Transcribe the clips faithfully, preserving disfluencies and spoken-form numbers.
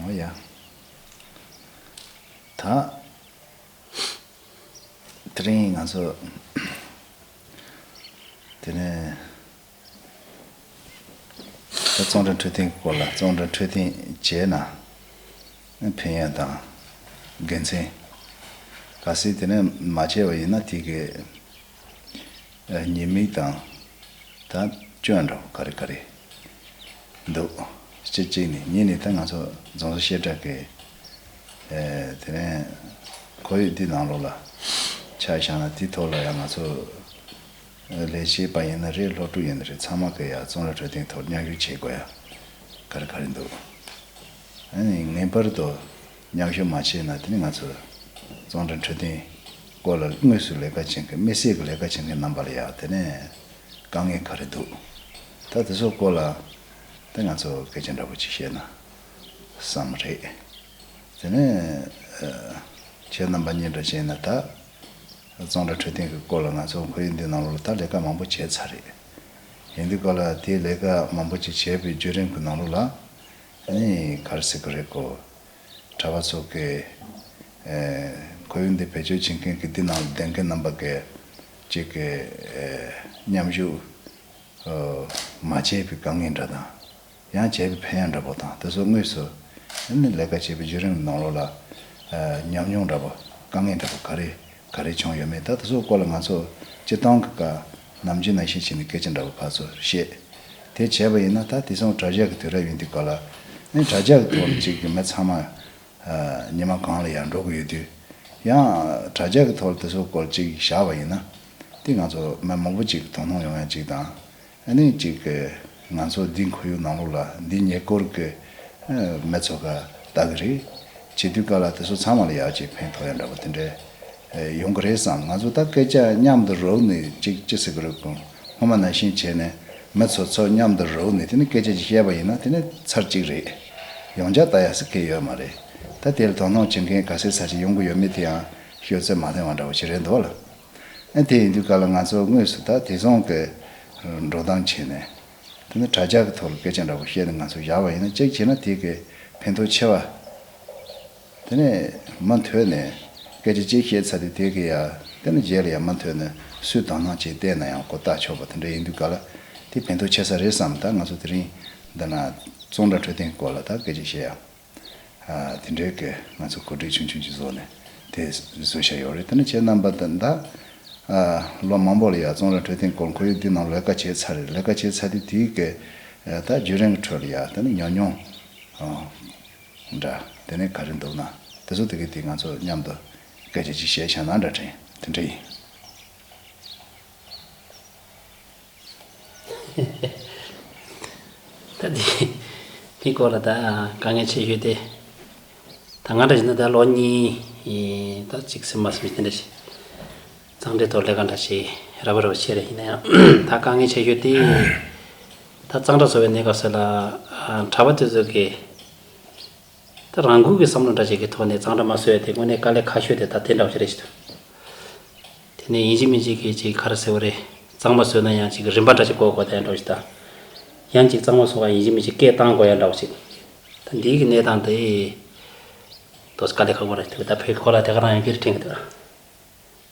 འོ་ཡ། ད། དེ་རིང་ང་ཚོ། དེ་ནས། ད་ཙོང་ཁྲ་འཕྲོད་བསྟེན་སྐོར་ལ་ཙོང་ཁྲ་འཕྲོད་བསྟེན་བྱས་ན། ཕན་ཡོན་དང་། དགེ་མཚན། གལ་སྲིད་དེ་ནས་མ་བྱས་པ་ཡིན་ན་དེ་གི། ཉེས་དམིགས་དང་། ད་སྐྱོན་འདྲ་བོ་ག་རེ་ག་རེ་འདུག་སྤྱི་གཅིག་ནས་གཉིས་ནས་ད་ང་ཚོ་རྫོང་བཟོ་བཤད་གྲྭ་གི། དེ་ནས་ཁོར་ཡུག་འདི་ནང་ལོགས་ལ་ཆ་བཞག་ན་དེའི་ཐོག་ལ་ཡང་ང་ཚོ་ལས་བྱེད་པ་ཡིན་ན་རེད། སློབ་ཕྲུག་ཡིན་ན་རེད། ཚང་མ་གི་ཡ་ཙོང་ཁྲ་འཕྲོད་བསྟེན་ཐོག་མཉམ་ཞུགས་བྱེད་དགོས་ཡ་ག་རེ་ག་རེ་འདུག་ཨ་ནི་ངེས་པར་དུ་མཉམ་ཞུགས་མ་བྱས་ན་དེ་ནི་ང་ཚོ་ཙོང་ཁྲ་འཕྲོད་བསྟེན་སྐོར་ལ་དངོས་སུ་ལས་ཀ་བྱེད་མཁན། དམིགས་བསལ་གྱི་ལས་ཀ་བྱེད་མཁན་རྣམ་པ་ལ་ཡ་དེ་ནས་དཀའ་ངལ་ག་རེ་འདུག་ད་དེ་ཚོ་སྐོར་ལ་ད་ང་ཚོ་སྐད་ཆ་འདྲ་པོ་ཅིག་བཤད་ན་བསམ་རེད། དེ་ནས་ཁྱེད་རྣམ་པ་གཉིས་འདྲ་བྱས་ན་ད་ཙོང་ཁྲ་འཕྲོད་བསྟེན་གྱི་སྐོར་ལ་ང་ཚོ་ཁོར་ཡུག་འདི་ནང་ལོགས་ལ་ད་ལས་ཀ་མང་པོ་བྱས་ཚར་རེད། ཡིན་དུས་སྐབས་ལ་དེའི་ལས་ཀ་མང་པོ་ཅིག་བྱས་པའི་བརྒྱུད་རིམ་གྱི་ནང་ལོགས་ལ་ཨ་ནི་ག་རེ་ཟེར་གི་རེད་གོ། གྲྭ་པ་ཚོ་གི་ཨེ། ཁོར་ཡུག་འདི་བེད་སྤྱོད་བྱེད་མཁན་གྱི་འདི་ནང་ལྡན་མཁན་རྣམ་པ་གི་གཅིག་གི་ཨེ། མཉམ་ཞུགས་ཨོ། མ་བྱས་པའི་དཀའ་ངལ་འདྲ་དང་། ཡང་བྱས་པའི་ཕན་ཡོན་འདྲ་པོ་དང་དེ་ཚོ་དངོས་སུ་ཨ་ནི་ལས་ཀ་བྱས་པའི་བརྒྱུད་རིམ་ནང་ལོགས་ལ་ཨེ། ཉམས་མྱོང་འདྲ་པོ་དཀའ་ངལ་འདྲ་པོ་ག་རེ་ག་རེ་བྱུང་ཡོད་མེད། ད་དེ་ཚོ་སྐོར་ལ་ང་ཚོ་སྤྱིར་བཏང་གི་ཀ་ནམ་རྒྱུན་ནང་བཞིན་བྱས་ནས་སྐད་ཆ་འདྲ་པོ་ཕར་ཚུར་བཤད། དེ་བྱས་པ་ཡིན་ན་ད་དེང་སང་དྲ་རྒྱ་གི་དུས་རབས་ཡིན་དུས་སྐབས་ལ་ཨ་ནི་དྲ་རྒྱ་གི་ཐོག་ལ་གཅིག་གི་མི་ཚང་མ་ཉི་མ་གང་ལ་ཡང་འགྲོ་གི་ཡོད་དུས། ཡང་དྲ་རྒྱ་གི་ཐོག་ལ་དེ་ཚོ་སྐོར་གཅིག་བཞག་པ་ཡིན་ན། དེ་ང་ཚོ་མི་མང་པོ་ཅིག་དོ་སྣང་ཡོང་ཡ་གཅིག་དང་། ཨ་ནི་གཅིག་གི་ང་ཚོ་འདི་ཁོར་ཡུག་ནང་ལོགས་ལ་འདི་ཉེ་འཁོར་གི་མི་ཚོ་ག་ལྟ་གི་རེད། བྱེད་དུས་སྐབས་ལ་དེ་ཚོ་ཚང་མ་ལ་ཡག་ཅིག་ཕན་ཐོགས་ཡ་འདྲ་པོ་དེ་འདྲའི་ཡོང་གི་རེད་བསམ། ང་ཚོ་ད་སྐད་ཆ་མཉམ་དུ་རོལ་ནས་གཅིག་ཅི་ཟེར་གི་རེད་གོ། སྔོན་མ་ནང་བཞིན་བྱས་ནས་མི་ཚོ་ཚོ་མཉམ་དུ་རོལ་ནས་དེ་ནི་སྐད་ཆ་ཅིག་བཤད་པ་ཡིན་ན་དེ་ནི་ཚར་གཅིག་རེད། ཡང་བསྐྱར་ལྟ་ཡ་ཟེར་མཁན་ཡོད་མ་རེད། ད་དེ་ལ་དོ་སྣང་བྱེད་མཁན་ག་ཚད་ཚར་གཅིག་ཡོང་གི་ཡོད་མེད་དེ་ཡང་ཤོད་ཚོད་མ་ཐོན་པ་འདྲ་པོ་ཞིག་རེད་འདུག་ལ། ཨ་དེ་ཡིན་དུས་སྐབས་ལ་ང་ཚོ་དངོས་སུ་ད་དེང་སང་གི་འགྲོ་སྟངས་བྱས་ནས་དེ་ནི་དྲ་རྒྱ་གི་ཐོག་ལ་སྐད་ཆ་འདྲ་པོ་བཤད་ནས་ང་ཚོ་བཞག་པ་ཡིན་ན་གཅིག་བྱས་ན་དེ་གི་ཕན་ཐོགས་ཆེ་བ། དེ་ནས་མུ་མཐུད་ནས་སྐད་ཆ་གཅིག་བཤད་ཚར་དུས་དེ་གི་ཡ་དེ་ནི་རྗེས་ལ་ཡ་མུ་མཐུད་ནས་སུས་དོ་སྣང་བྱས་བལྟས་ན་ཡང་གོ་བརྡ་ཆོག་པ་དེ་འདྲ་ཡིན་དུས་སྐབས་ལ་དེ་ཕན་ཐོགས་ཆེ་ས་རེད་བསམ། ད་ང་ཚོ་དེ་རིང་འདི་ན་ཙོང་ཁྲ་འཕྲོད་བསྟེན་སྐོར་ལ་ད་སྐད་ཆ་བཤད་ཡ། ཨ། དེ་འདྲའི་གི་ང་ཚོ་གོ་སྒྲིག་ཆུང་ཆུང་ཅིག་བཟོས་ནས་དེ་བཟོས་བཞག་ཡོད་རེད། དེ་ནི་ཁྱེད་རྣམ་པ་ད་ད་ཨ། ལོ་མང་པོ་ལ་ཡ་ཙོང་ཁྲ་འཕྲོད་བསྟེན་སྐོར་ཁོར་ཡུག་འདི་ནང་ལས་ཀ་བྱས་ཚར་རེད། ལས་ཀ་བྱས་ཚར་དུས་དེའི་གི་ཨ། ད་བརྒྱུད་རིམ་གི་ཁྲོད་ལ་ཡ་ད་ནི་ཉམས་མྱོང་ཨ། འདྲ་དེ་ནས་ག་རེ་འདུག་ན་དེ་ཚོ་དེ་གི་དེ་ང་ཚོ་མཉམ་དུ་སྐད་ཆ་ཅིག་བཤད་བྱས་ན་འདྲ་དྲན་དེ་འདྲ་ཡིན། ད་དེ་དེ་སྐོར་ལ་ད་དཀའ་ངལ་ཆེ་ཤོས་དེ་ད་ང་འདྲ་བྱས་ན་ད་ལོ་གཉིས་ད་གཅིག་ཟིན་མ་ཟིན་དེ་འདྲ་ཞིག་གཙང་སྦྲའི་ཐོག་ལས་ཀ་འདྲ་ཞིག་ར་བ་ར་བ་བྱས་རེད། ཡིན་ན་ཡང་ད་དཀའ་ངལ་ཆེ་ཤོས་དེ་ད་གཙང་སྦྲ་བཟོ་བའི་གནས་སྐབས་སུ་ལ་གྲྭ་པ་དེ་ཚོ་གིས་ད་རང་འགུལ་གྱི་བསམ་བློ་འདྲ་ཞིག་གི་ཐོག་ནས་གཙང་སྦྲ་མ་བཟོ་ཡ་དེ་དངོས་གནས་དཀའ་ལས་ཁག་ཤོས་དེ་ད་དེ་འདྲ་བ་ཞིག་རེད་ཤག་དེ་ནས་ཡིན་གཅིག་མིན་གཅིག་གིས་ཅིག་ག་རེ་ཟེར་བ་རེད། གཙང་མ་བཟོས་ན་ཡང་ཅིག་རིན་པ་འདྲ་ཅིག་བཀོག་དགོས་དེ་འདྲ་བ་ཞིག་དང་། ཡང་ཅིག་གཙང་མ་བཟོ་བ་ཡིན་གཅིག་མིན་གཅིག་སྐད་བཏང་དགོས་ཡ་འདྲ་བ་ཞིག་ད་འདིའི་གི་གནས་སྟངས་དེ་ཏོག་ཙམ་དཀའ་ལས་ཁག་པོ་རེད། དེ་ད་བོད་ཀྱི་སྐོར་ལ་དེ་ག་རང་ཡང་བསྐྱར་དྲན་གི་འདུག་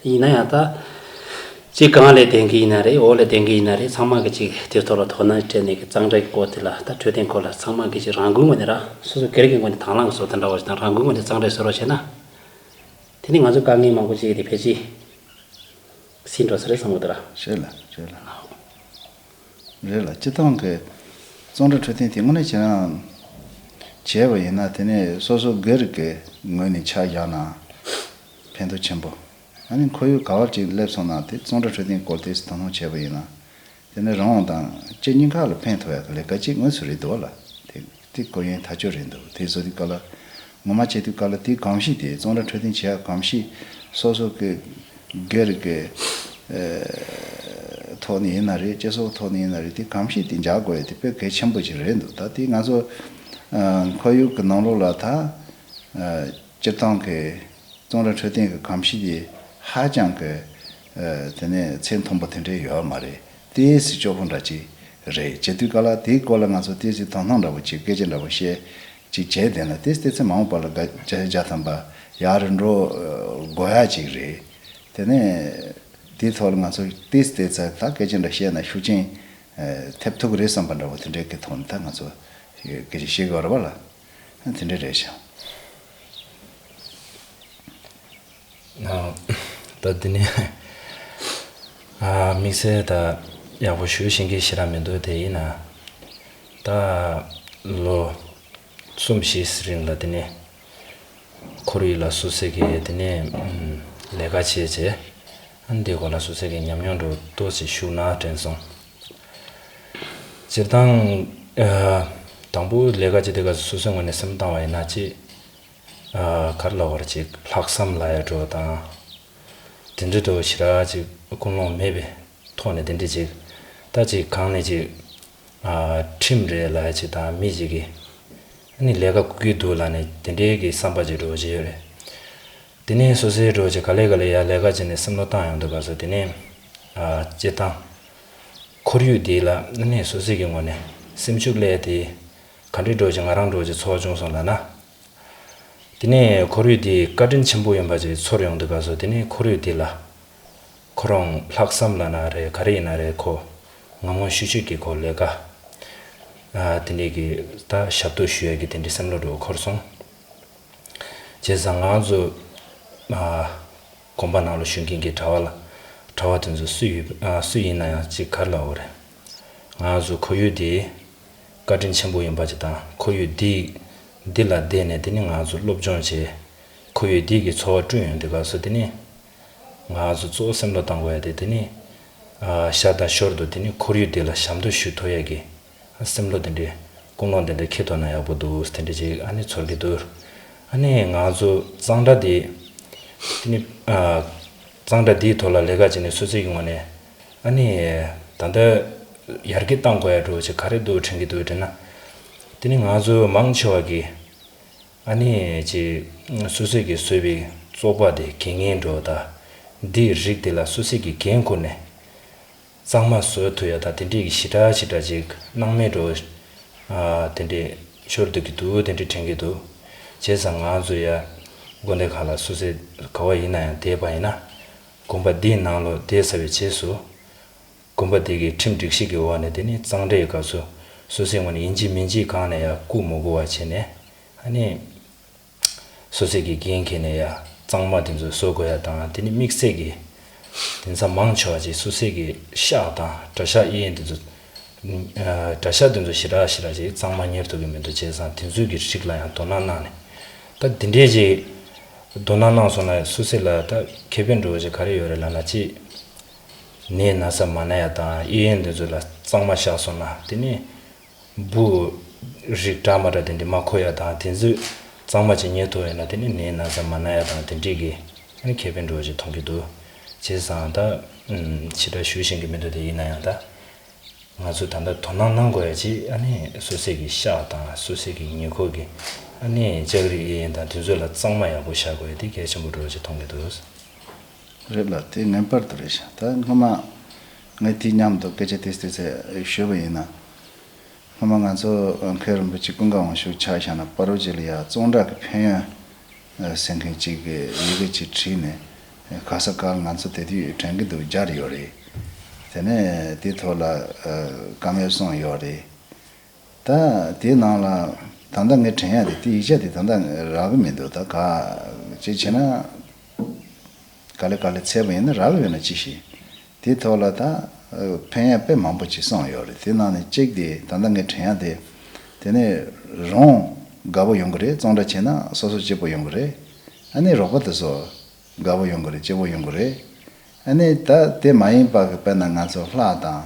ཡིན་ན་ཡང་ད་ཅིག་གང་ལ་བརྟེན་གི་ཡིན་ན་རེད། འོག་ལ་བརྟེན་གི་ཡིན་ན་རེད། ཚང་མ་གི་ཅིག་དེའི་ཐོག་ལ་དོ་སྣང་སྤྲད་ནས་གི་གཙང་སྦྲ་གི་སྐོར་དེ་ལ་ད་འཕྲོད་བསྟེན་སྐོར་ལ་ཚང་མ་གི་ཅིག་རང་འགུལ་ངོས་ནས་ར་སོ་སོ་སྒེར་གི་ངོས་ནས་དང་བླངས་བཟོ་དེ་འདྲ་བ་ཞིག་དང་རང་འགུལ་ངོས་ནས་གཙང་སྦྲ་བཟོ་རོགས་བྱས་ན། དེ་ནི་ང་ཚོ་དཀའ་ངལ་མང་པོ་ཅིག་དེ་ཕལ་ཆེར་སེལ་འགྲོ་ས་རེད་བསམ་གི་འདུག་ར། རེད་ལ་རེད་ལ། རེད་ལ་སྤྱིར་བཏང་གི་གཙང་སྦྲ་འཕྲོད་བསྟེན་དེ་དངོས་གནས་བྱས་ན་བྱས་པ་ཡིན་ན་དེ་ནས་སོ་སོ་སྒེར་གྱི་ངོས་ནས་ཆ་བཞག་ན་ཕན་ཐོགས་ཆེན་པོ། ཨ་ནི་ཁོར་ཡུག་ག་བར་ཅིག་སླེབས་སོང་ན་དེ་གཙང་སྦྲ་འཕྲོད་བསྟེན་སྐོར་དེ་དོ་སྣང་བྱས་པ་ཡིན་ན། དེ་ནི་རང་དབང་དང་སྤྱི་གཉིས་ཀ་ལ་ཕན་ཐོགས་ཡག་གི་ལས་ཀ་གཅིག་དངོས་སུ་རེད་འདུག་བ་ལ། དེ་དེ་དཀོན་ཡོན་ཐག་ཆོད་རེད་འདུག་དེ་བཟོ་དུས་སྐབས་ལ་ངོ་མ་བྱེད་དུས་སྐབས་ལ་དེ་གོམས་གཤིས་དེ་གཙང་སྦྲ་འཕྲོད་བསྟེན་བྱེད་ཡག་གོམས་གཤིས་སོ་སོ་གི་སྒེར་གི་ཨེ་ཐོག་ནས་ཡིན་ན་རེད། སྤྱི་ཚོགས་ཐོག་ནས་ཡིན་ན་རེད། དེ་གོམས་གཤིས་དེ་འཇགས་དགོས་ཡ་དེ་དཔེ་གལ་ཆེན་པོ་ཅིག་རེད་འདུག་ད་དེ་ང་ཚོ་ཨ་ཁོར་ཡུག་གི་ནང་ལོགས་ལ་ད་ཨ་སྤྱིར་བཏང་གི་གཙང་སྦྲ་འཕྲོད་བསྟེན་གྱི་གོམས་གཤིས་དེ་ཧ་ཅང་གི་ཨ་དེ་ནས་ཚད་མཐོན་པོ་དེ་འདྲའི་ཡོད་མ་རེད། ཏོག་ཙམ་སྐྱོ་པོ་འདྲ་ཅིག་རེད། བྱེད་དུས་སྐབས་ལ་དེའི་སྐོར་ལ་ང་ཚོ་ཏོག་ཙམ་དོ་སྣང་འདྲ་པོ་ཅིག་སྐད་ཆ་འདྲ་པོ་བཤད་ ཅིག་བྱས་བསྡད་ན་ཏིས་ཏེ་ཚེ་མ་འོངས་པ་ལ་བརྒྱ་ཆ་བརྒྱ་ཐམ་པ་ཡར་འགྲོ་དགོས་ཡ་ཅིག་རེད། དེ་ནས་དེའི་ཐོག་ལ་ང་ཚོ་ཏིས་ཏེ་ཚེ་ད་སྐད་ཆ་འདྲ་བཤད་ན་ཤུགས་རྐྱེན་ཐེབས་ཐུབ་ཀྱི་རེད་བསམ་པ་འདྲ་བོ་དེ་འདྲའི་གི་ཐོག་ནས་ད་ང་ཚོ་སྐད་ཆ་བཤད་དགོས་རེད་བ་ལ། དེ་འདྲ་རེད་ཤག་ད་འདི་ནས་དམིགས་བསལ་ད་ཡག་པོ་ཞུ་ཤེས་མཁན་ཞེ་དྲག་མི་འདུག་དེ་ཡིན་ན་ད་ལོ་གསུམ་བཞིའི་རིང་ལ་དེ་ནས་ཁོར་ཡུག་ལ་སོ་སོ་གི་དེ་ནས་ལས་ཀ་བྱས་རྗེས་འདི་སྐོར་ལ་སོ་སོ་གི་ཉམས་མྱོང་འདྲ་ཏོག་ཙམ་ཞུ་ན་དྲན་སོང་། སྤྱིར་བཏང་དང་པོ་ལས་ཀ་བྱེད་དུས་སྐབས་སུ་སོ་སོའི་ངོས་ནས་སེམས་བཏང་བ་ཡིན་ན་ཅིག་ག་རེ་ལབ་དགོས་རེད། ཅིག་ལྷག་བསམ་ལབ་ཡ་འདྲ་དང་། དེ་འདྲ་འདྲ་ཞེ་དྲག་ཅིག་ཀུན་སློང་མེད་པའི་ཐོག་ནས་དེ་འདྲ་ཅིག་ད་ཅིག་གང་ནས་ཅིག་ཁྲིམས་རེད་ལབ་ཡ་ཅིག་དང་མི་ཅིག་གིས་ཨ་ནི་ལས་ཀ་བསྐུལ་གྱི་འདུག་ལབ་ནས་དེ་འདྲའི་གི་བསམ་པ་ཅིག་འདྲ་ཅིག་ཡོད་རེད། དེ་ནས་སོ་སོའི་འདྲ་ཅིག་ག་ལེ་ག་ལེ་ཡ་ལས་ཀ་བྱས་ནས་བསམ་བློ་བཏང་ཡོང་དུས་སྐབས་སུ་དེ་ནས་སྤྱིར་བཏང་ཁོར་ཡུག་དེ་ལ་ཨ་ནི་སོ་སོའི་གི་ངོས་ནས་སེམས་ཤུགས་སླེབས་ཏེ་ག་འདྲའི་འདྲ་ཅིག་ང་རང་འདྲ་ཅིག་ཚོར་བྱུང་སོང་ལབ་ན། དེ་ནས་ཁོར་ཡུག་འདི་བཀའ་དྲིན་ཆེན་པོ་ཡིན་པ་ཅིག་ཚོར་ཡོང་དུས་སྐབས་སུ་དེ་ནས་ཁོར་ཡུག་འདི་ལ་ཁོ་རང་ལྷག་བསམ་ལབ་ན་རེད། ག་རེ་ཡིན་ན་རེད། ཁོ་ངང་མོ་ཤུགས་ཆེ་གི་ཁོ་ལས་ཀ་དེ་འདྲའི་གི་ད་ཞབས་ཏོག་ཞུ་ཡ་གི་དེ་འདྲའི་སེམས་བློ་འདྲ་བོ་འཁོར་སོང་། བྱས་ཙང་ང་ཚོ་དགོན་པ་ནང་ལ་བཞུགས་མཁན་གྱི་གྲྭ་བ་ལ་གྲྭ་བ་དེ་ཚོ་སུ་ཡིན་སུ་ཡིན་ན་ཡང་ཅིག་ག་རེ་ལབ་དགོས་རེད། ང་ཚོ་ཁོར་ཡུག་འདི་བཀའ་དྲིན་ཆེན་པོ་ཡིན་པ་ཅིག་དང་ཁོར་ཡུག་འདི་འདི་ལ་བསྡད་ནས་དེ་ནི་ང་ཚོ་སློབ་སྦྱོང་བྱས། ཁོར་ཡུག་འདི་གི་འཚོ་བ་བསྐྲུན་ཡོང་དུས་སྐབས་སུ་དེ་ནི་ང་ཚོ་གཙོ་བོ་སེམས་བློ་བཏང་དགོས་ཡ་དེ་དེ་ནི་ཨ་ཤར་དང་ཞོར་དུ་དེ་ནི་ཁོར་ཡུག་འདི་ལ་ཞབས་འདེགས་ཞུ་ཐུབ་ཡ་གི་སེམས་བློ་དེ་འདྲའི་ཀུན་སློང་དེ་འདྲ་འཁྱེར་ཐུབ་ན་ཡག་པོ་འདུག་དེ་འདྲ་ཅིག་ཨ་ནི་ཚོར་གི་འདུག་ཨ་ནི་ང་ཚོ་གཙང་སྦྲ་དེ་དེ་ནི་ཨ་གཙང་སྦྲ་དེའི་ཐོག་ལ་ལས་ཀ་བྱས་ནས་སོ་སོའི་གི་ངོས་ནས་ཨ་ནི་ད་ལྟ་ཡར་རྒྱས་གཏང་དགོས་ཡ་འདྲ་བོ་ཅིག་ག་རེ་འདུག་དྲན་གི་འདུག་དྲན་ན། དེ་ནི་ང་ཚོ་མང་ཆེ་བ་གི་ཨ་ནི་ཅིག་སོ་སོས་ཀྱིས་བཟོས་པའི་བཙོག་པ་དེ་གད་སྙིགས་འདྲ་བོ་དང་འདིའི་རིགས་དེ་ལ་སོ་སོས་ཀྱིས་འགན་ཁུར་ནས་གཙང་མ་བཟོ་ཐུབ་ཡ་དང་དེ་འདྲའི་གི་ཞེ་དྲག་ཞེ་དྲག་ཅིག་སྣང་མེད་འདྲ་བོ་དེ་འདྲའི་ཤོར་སྡོད་ཀྱི་འདུག་དེ་འདྲའི་དྲན་གྱི་འདུག་བྱས་ཙང་ང་ཚོ་ཡ་དགོན་སྡེ་ཁག་ལ་སོ་སོས་ག་བ་ཡིན་ན་ཡང་བསྡད་པ་ཡིན་ན་དགོན་པ་འདིའི་ནང་ལོགས་བསྡད་ཚར་བའི་རྗེས་སུ། དགོན་པ་དེ་གའི་ཁྲིམས་སྒྲིག་གཞི་གི་འོག་ནས་དེ་ནི་གཙང་སྦྲའི་སྐབས་སུ་སོ་སོའི་ངོས་ནས་ཡིན་གཅིག་མིན་གཅིག་གང་ནས་ཡང་བཀུག་མི་དགོས་པ་བྱས་ནས་ཨ་ནི་སོ་སོའི་གི་འགན་འཁྱེར་ནས་ཡང་གཙང་མ་དེ་ཚོ་བཟོ་དགོས་ཡ་དང་དེ་ནི་དམིགས་བསལ་གྱི་དེང་སང་མང་ཆེ་བ་ཅིག་སོ་སོའི་གི་ཤག་དང་གྲྭ་ཤག་ཨེ་ཡིན་དེ་ཚོ་གྲྭ་ཤག་དེ་ཚོ་ཞེ་དྲག་ཞེ་དྲག་ཅིག་གཙང་མ་གཉེར་ཐུབ་ཀྱི་མི་འདུག་བྱས་ཙང་དེ་ཚོའི་གི་རིགས་ལ་ཡང་དོ་སྣང་གནང་ནས་ད་དེ་འདྲས་ཅིག་དོ་སྣང་གནང་སོང་ན་སོ་སོ་ལ་ད་ཁེ་ཕན་འདྲ་བོ་ཅིག་ག་རེ་ཡོད་རེད་ལབ་ན་ཅིག་ནད་ན་ཚ་མ་ན་ཡ་དང་ཨེ་ཡིན་དེ་ཚོ་ལ་གཙང་མ་བཞག་སོང་ན་དེ་ནི་འབུ་རིགས་འདྲ་མ་འདྲ་དེ་འདྲ་མ་འཁོར་ཡ་དང་དེ་ཚོས་གཙང་མ་ཅིག་ཉལ་ཐུབ་ཡོད་ན་དེ་ནི་ནད་ན་ཚ་མ་ན་ཡ་དང་དེ་འདྲའི་གི་ཨ་ནི་ཁེ་ཕན་འདྲ་བོ་ཅིག་མཐོང་གི་འདུག་བྱས་ཙང་ད་ཞེ་དྲག་ཞུ་ཤེས་ཀྱི་མི་འདུག་དེ་ཡིན་ན་ཡང་ད་ང་ཚོ་ད་ལྟ་དོ་སྣང་གནང་དགོས་ཡ་ཅིག་ཨ་ནི་སོ་སོའི་གི་ཤག་དང་སོ་སོའི་གི་ཉེ་འཁོར་གི་ཨ་ནི་ལྕགས་རི་ཨེ་ཡིན་དང་དེ་ཚོ་ལ་གཙང་མ་ཡག་པོ་བཞག་དགོས་ཡ་དེ་གལ་ཆེན་པོ་འདྲ་བོ་ཅིག་མཐོང་གི་འདུག་རེད་ལ་དེ་ངེས་པར་དུ་རེད་ཤག་ད་སྔོན་མ་ངས་དེ་མཉམ་དུ་སྐད་ཆ་དེ་དེ་ཚོ་ཞུས་པ་ཡིན་ན། སྔོན་མ་ང་ཚོ་མཁན་རིན་པོ་ཆེ་ཀུན་དགའ་དབང་ཕྱུག་ཆ་བཞག་ན་སྤ་རོ་བྱེས་ལ་ཡ་གཙང་སྦྲ་གི་ཕན་ཡོན་ཟེར་མཁན་ཅིག་གི་ཡི་གེ་ཅིག་བྲིས་ནས་ག་ས་ག་ང་ཚོ་དེ་དུས་དྲན་གི་འདུག་སྦྱར་ཡོད་རེད། དེ་ནས་དེ་ཐོག་ལ་བཀའ་མོལ་གསུངས་ཡོད་རེད། ད་དེའི་ནང་ལ་ད་ལྟ་ངས་དྲན་ཡ་དེ་དེ་ཡིག་ཆ་དེ་ད་ལྟ་རག་གི་མི་འདུག་ད་ག་ཅིག་བྱས་ན་ག་ལེ་ག་ལེ་འཚོལ་བ་ཡིན་ན་རག་གི་ཡོད་ན་ཅི་ཞིག་དེའི་ཐོག་ལ་ད་ཕན་ཡ་དཔེ་མང་པོ་ཅིག་གསུངས་ཡོད་རེད། དེ་ནང་ནས་གཅིག་དེ་ད་ལྟ་ངས་དྲན་ཡ་དེ་དེ་ནས་རང་དགའ་པོ་ཡོང་གི་རེད། གཙང་སྦྲ་བྱས་ན་སོ་སོ་སྐྱིད་པོ་ཡོང་གི་རེད། ཨ་ནི་རོགས་པ་དེ་ཚོ་དགའ་པོ་ཡོང་གི་རེད། སྐྱིད་པོ་ཡོང་གི་རེད། ཨ་ནི་ད་དེ་མ་ཡིན་པ་གི་དཔེར་ན་ང་ཚོ་ལྷ་དང་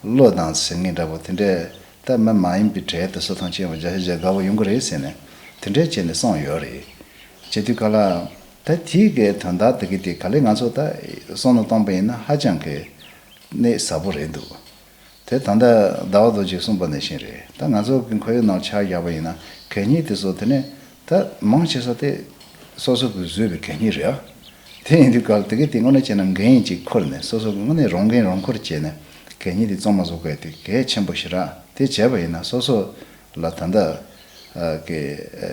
ཀླུ་དང་ཟེར་མཁན་འདྲ་པོ་དེ་འདྲས་ད་མི་མ་ཡིན་པའི་གྲས་དེ་ཚོ་ཐམས་ཅད་ཡང་བརྒྱ་ཆ་བརྒྱ་དགའ་པོ་ཡོང་གི་རེད་ཟེར་ནས་དེ་འདྲས་བྱས་ནས་གསུངས་ཡོད་རེད། བྱེད་དུས་ག་ལ་ད་དེའི་གི་དོན་དག་དེ་གི་དེ་ག་ལེ་ང་ཚོ་ད་བསམ་བློ་བཏང་པ་ཡིན་ན་ཧ་ཅང་གི་གནད་ཟབ་པོ་རེད་འདུག་དེ་ད་ལྟ་ཟླ་བ་རྡོ་རྗེས་གསུངས་པ་ནང་བཞིན་རེད། ད་ང་ཚོ་གི་ཁོར་ཡུག་ནང་ཆ་བཞག་པ་ཡིན་ན་གད་སྙིགས་དེ་ཚོ་དེ་ནས་ད་མང་ཆེ་ས་དེ་སོ་སོ་གི་བཟོས་པའི་གད་སྙིགས་རེད་ཨ། དེ་ཡིན་དུས་ག་ལ་དེ་གི་དེ་དངོས་གནས་བྱས་ན་འགན་ཅིག་ཁུར་ནས་སོ་སོ་གི་དངོས་གནས་རང་འགན་རང་ཁུར་བྱས་ནས་གད་སྙིགས་དེ་གཙང་མ་བཟོ་དགོས་དེ་གལ་ཆེན་པོ་ཞིག་རེད། དེ་བྱས་པ་ཡིན་ན་སོ་སོ་ལ་ད་ལྟ་ ཨ་གི་ཨ་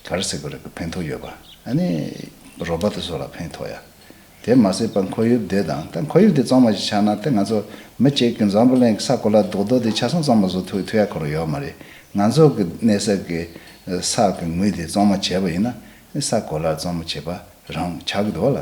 ག་རེ་ཟེར་དགོས་རེད། གི་ཕན་ཐོགས་ཡོད་པ། ཨ་ནི་རོགས་པ་དེ་ཚོ་ལ་ཕན་ཐོགས་ཡ། དེ་མ་ཟད་པ་ཁོར་ཡུག་དེ་དང་། ད་ཁོར་ཡུག་དེ་གཙང་མ་ཞིག་ཆགས་ན། དེ་ང་ཚོ་མི་གཅིག་གི་འཛམ་བུ་གླིང་གི་ས་གོ་ལ་རྡོག་རྡོག་དེ་ཆ་ཚང་གཙང་མ་བཟོ་ཐུབ་ཐུབ་ཡ་ཁོ་རང་ཡོད་མ་རེད། ང་ཚོ་གི་གནས་ས་གི་ས་གི་ངོས་དེ་གཙང་མ་བྱས་པ་ཡིན་ན། ས་གོ་ལ་གཙང་མ་བྱས་པ་རང་ཆགས་ཀྱི་འདུག་བ་ལ།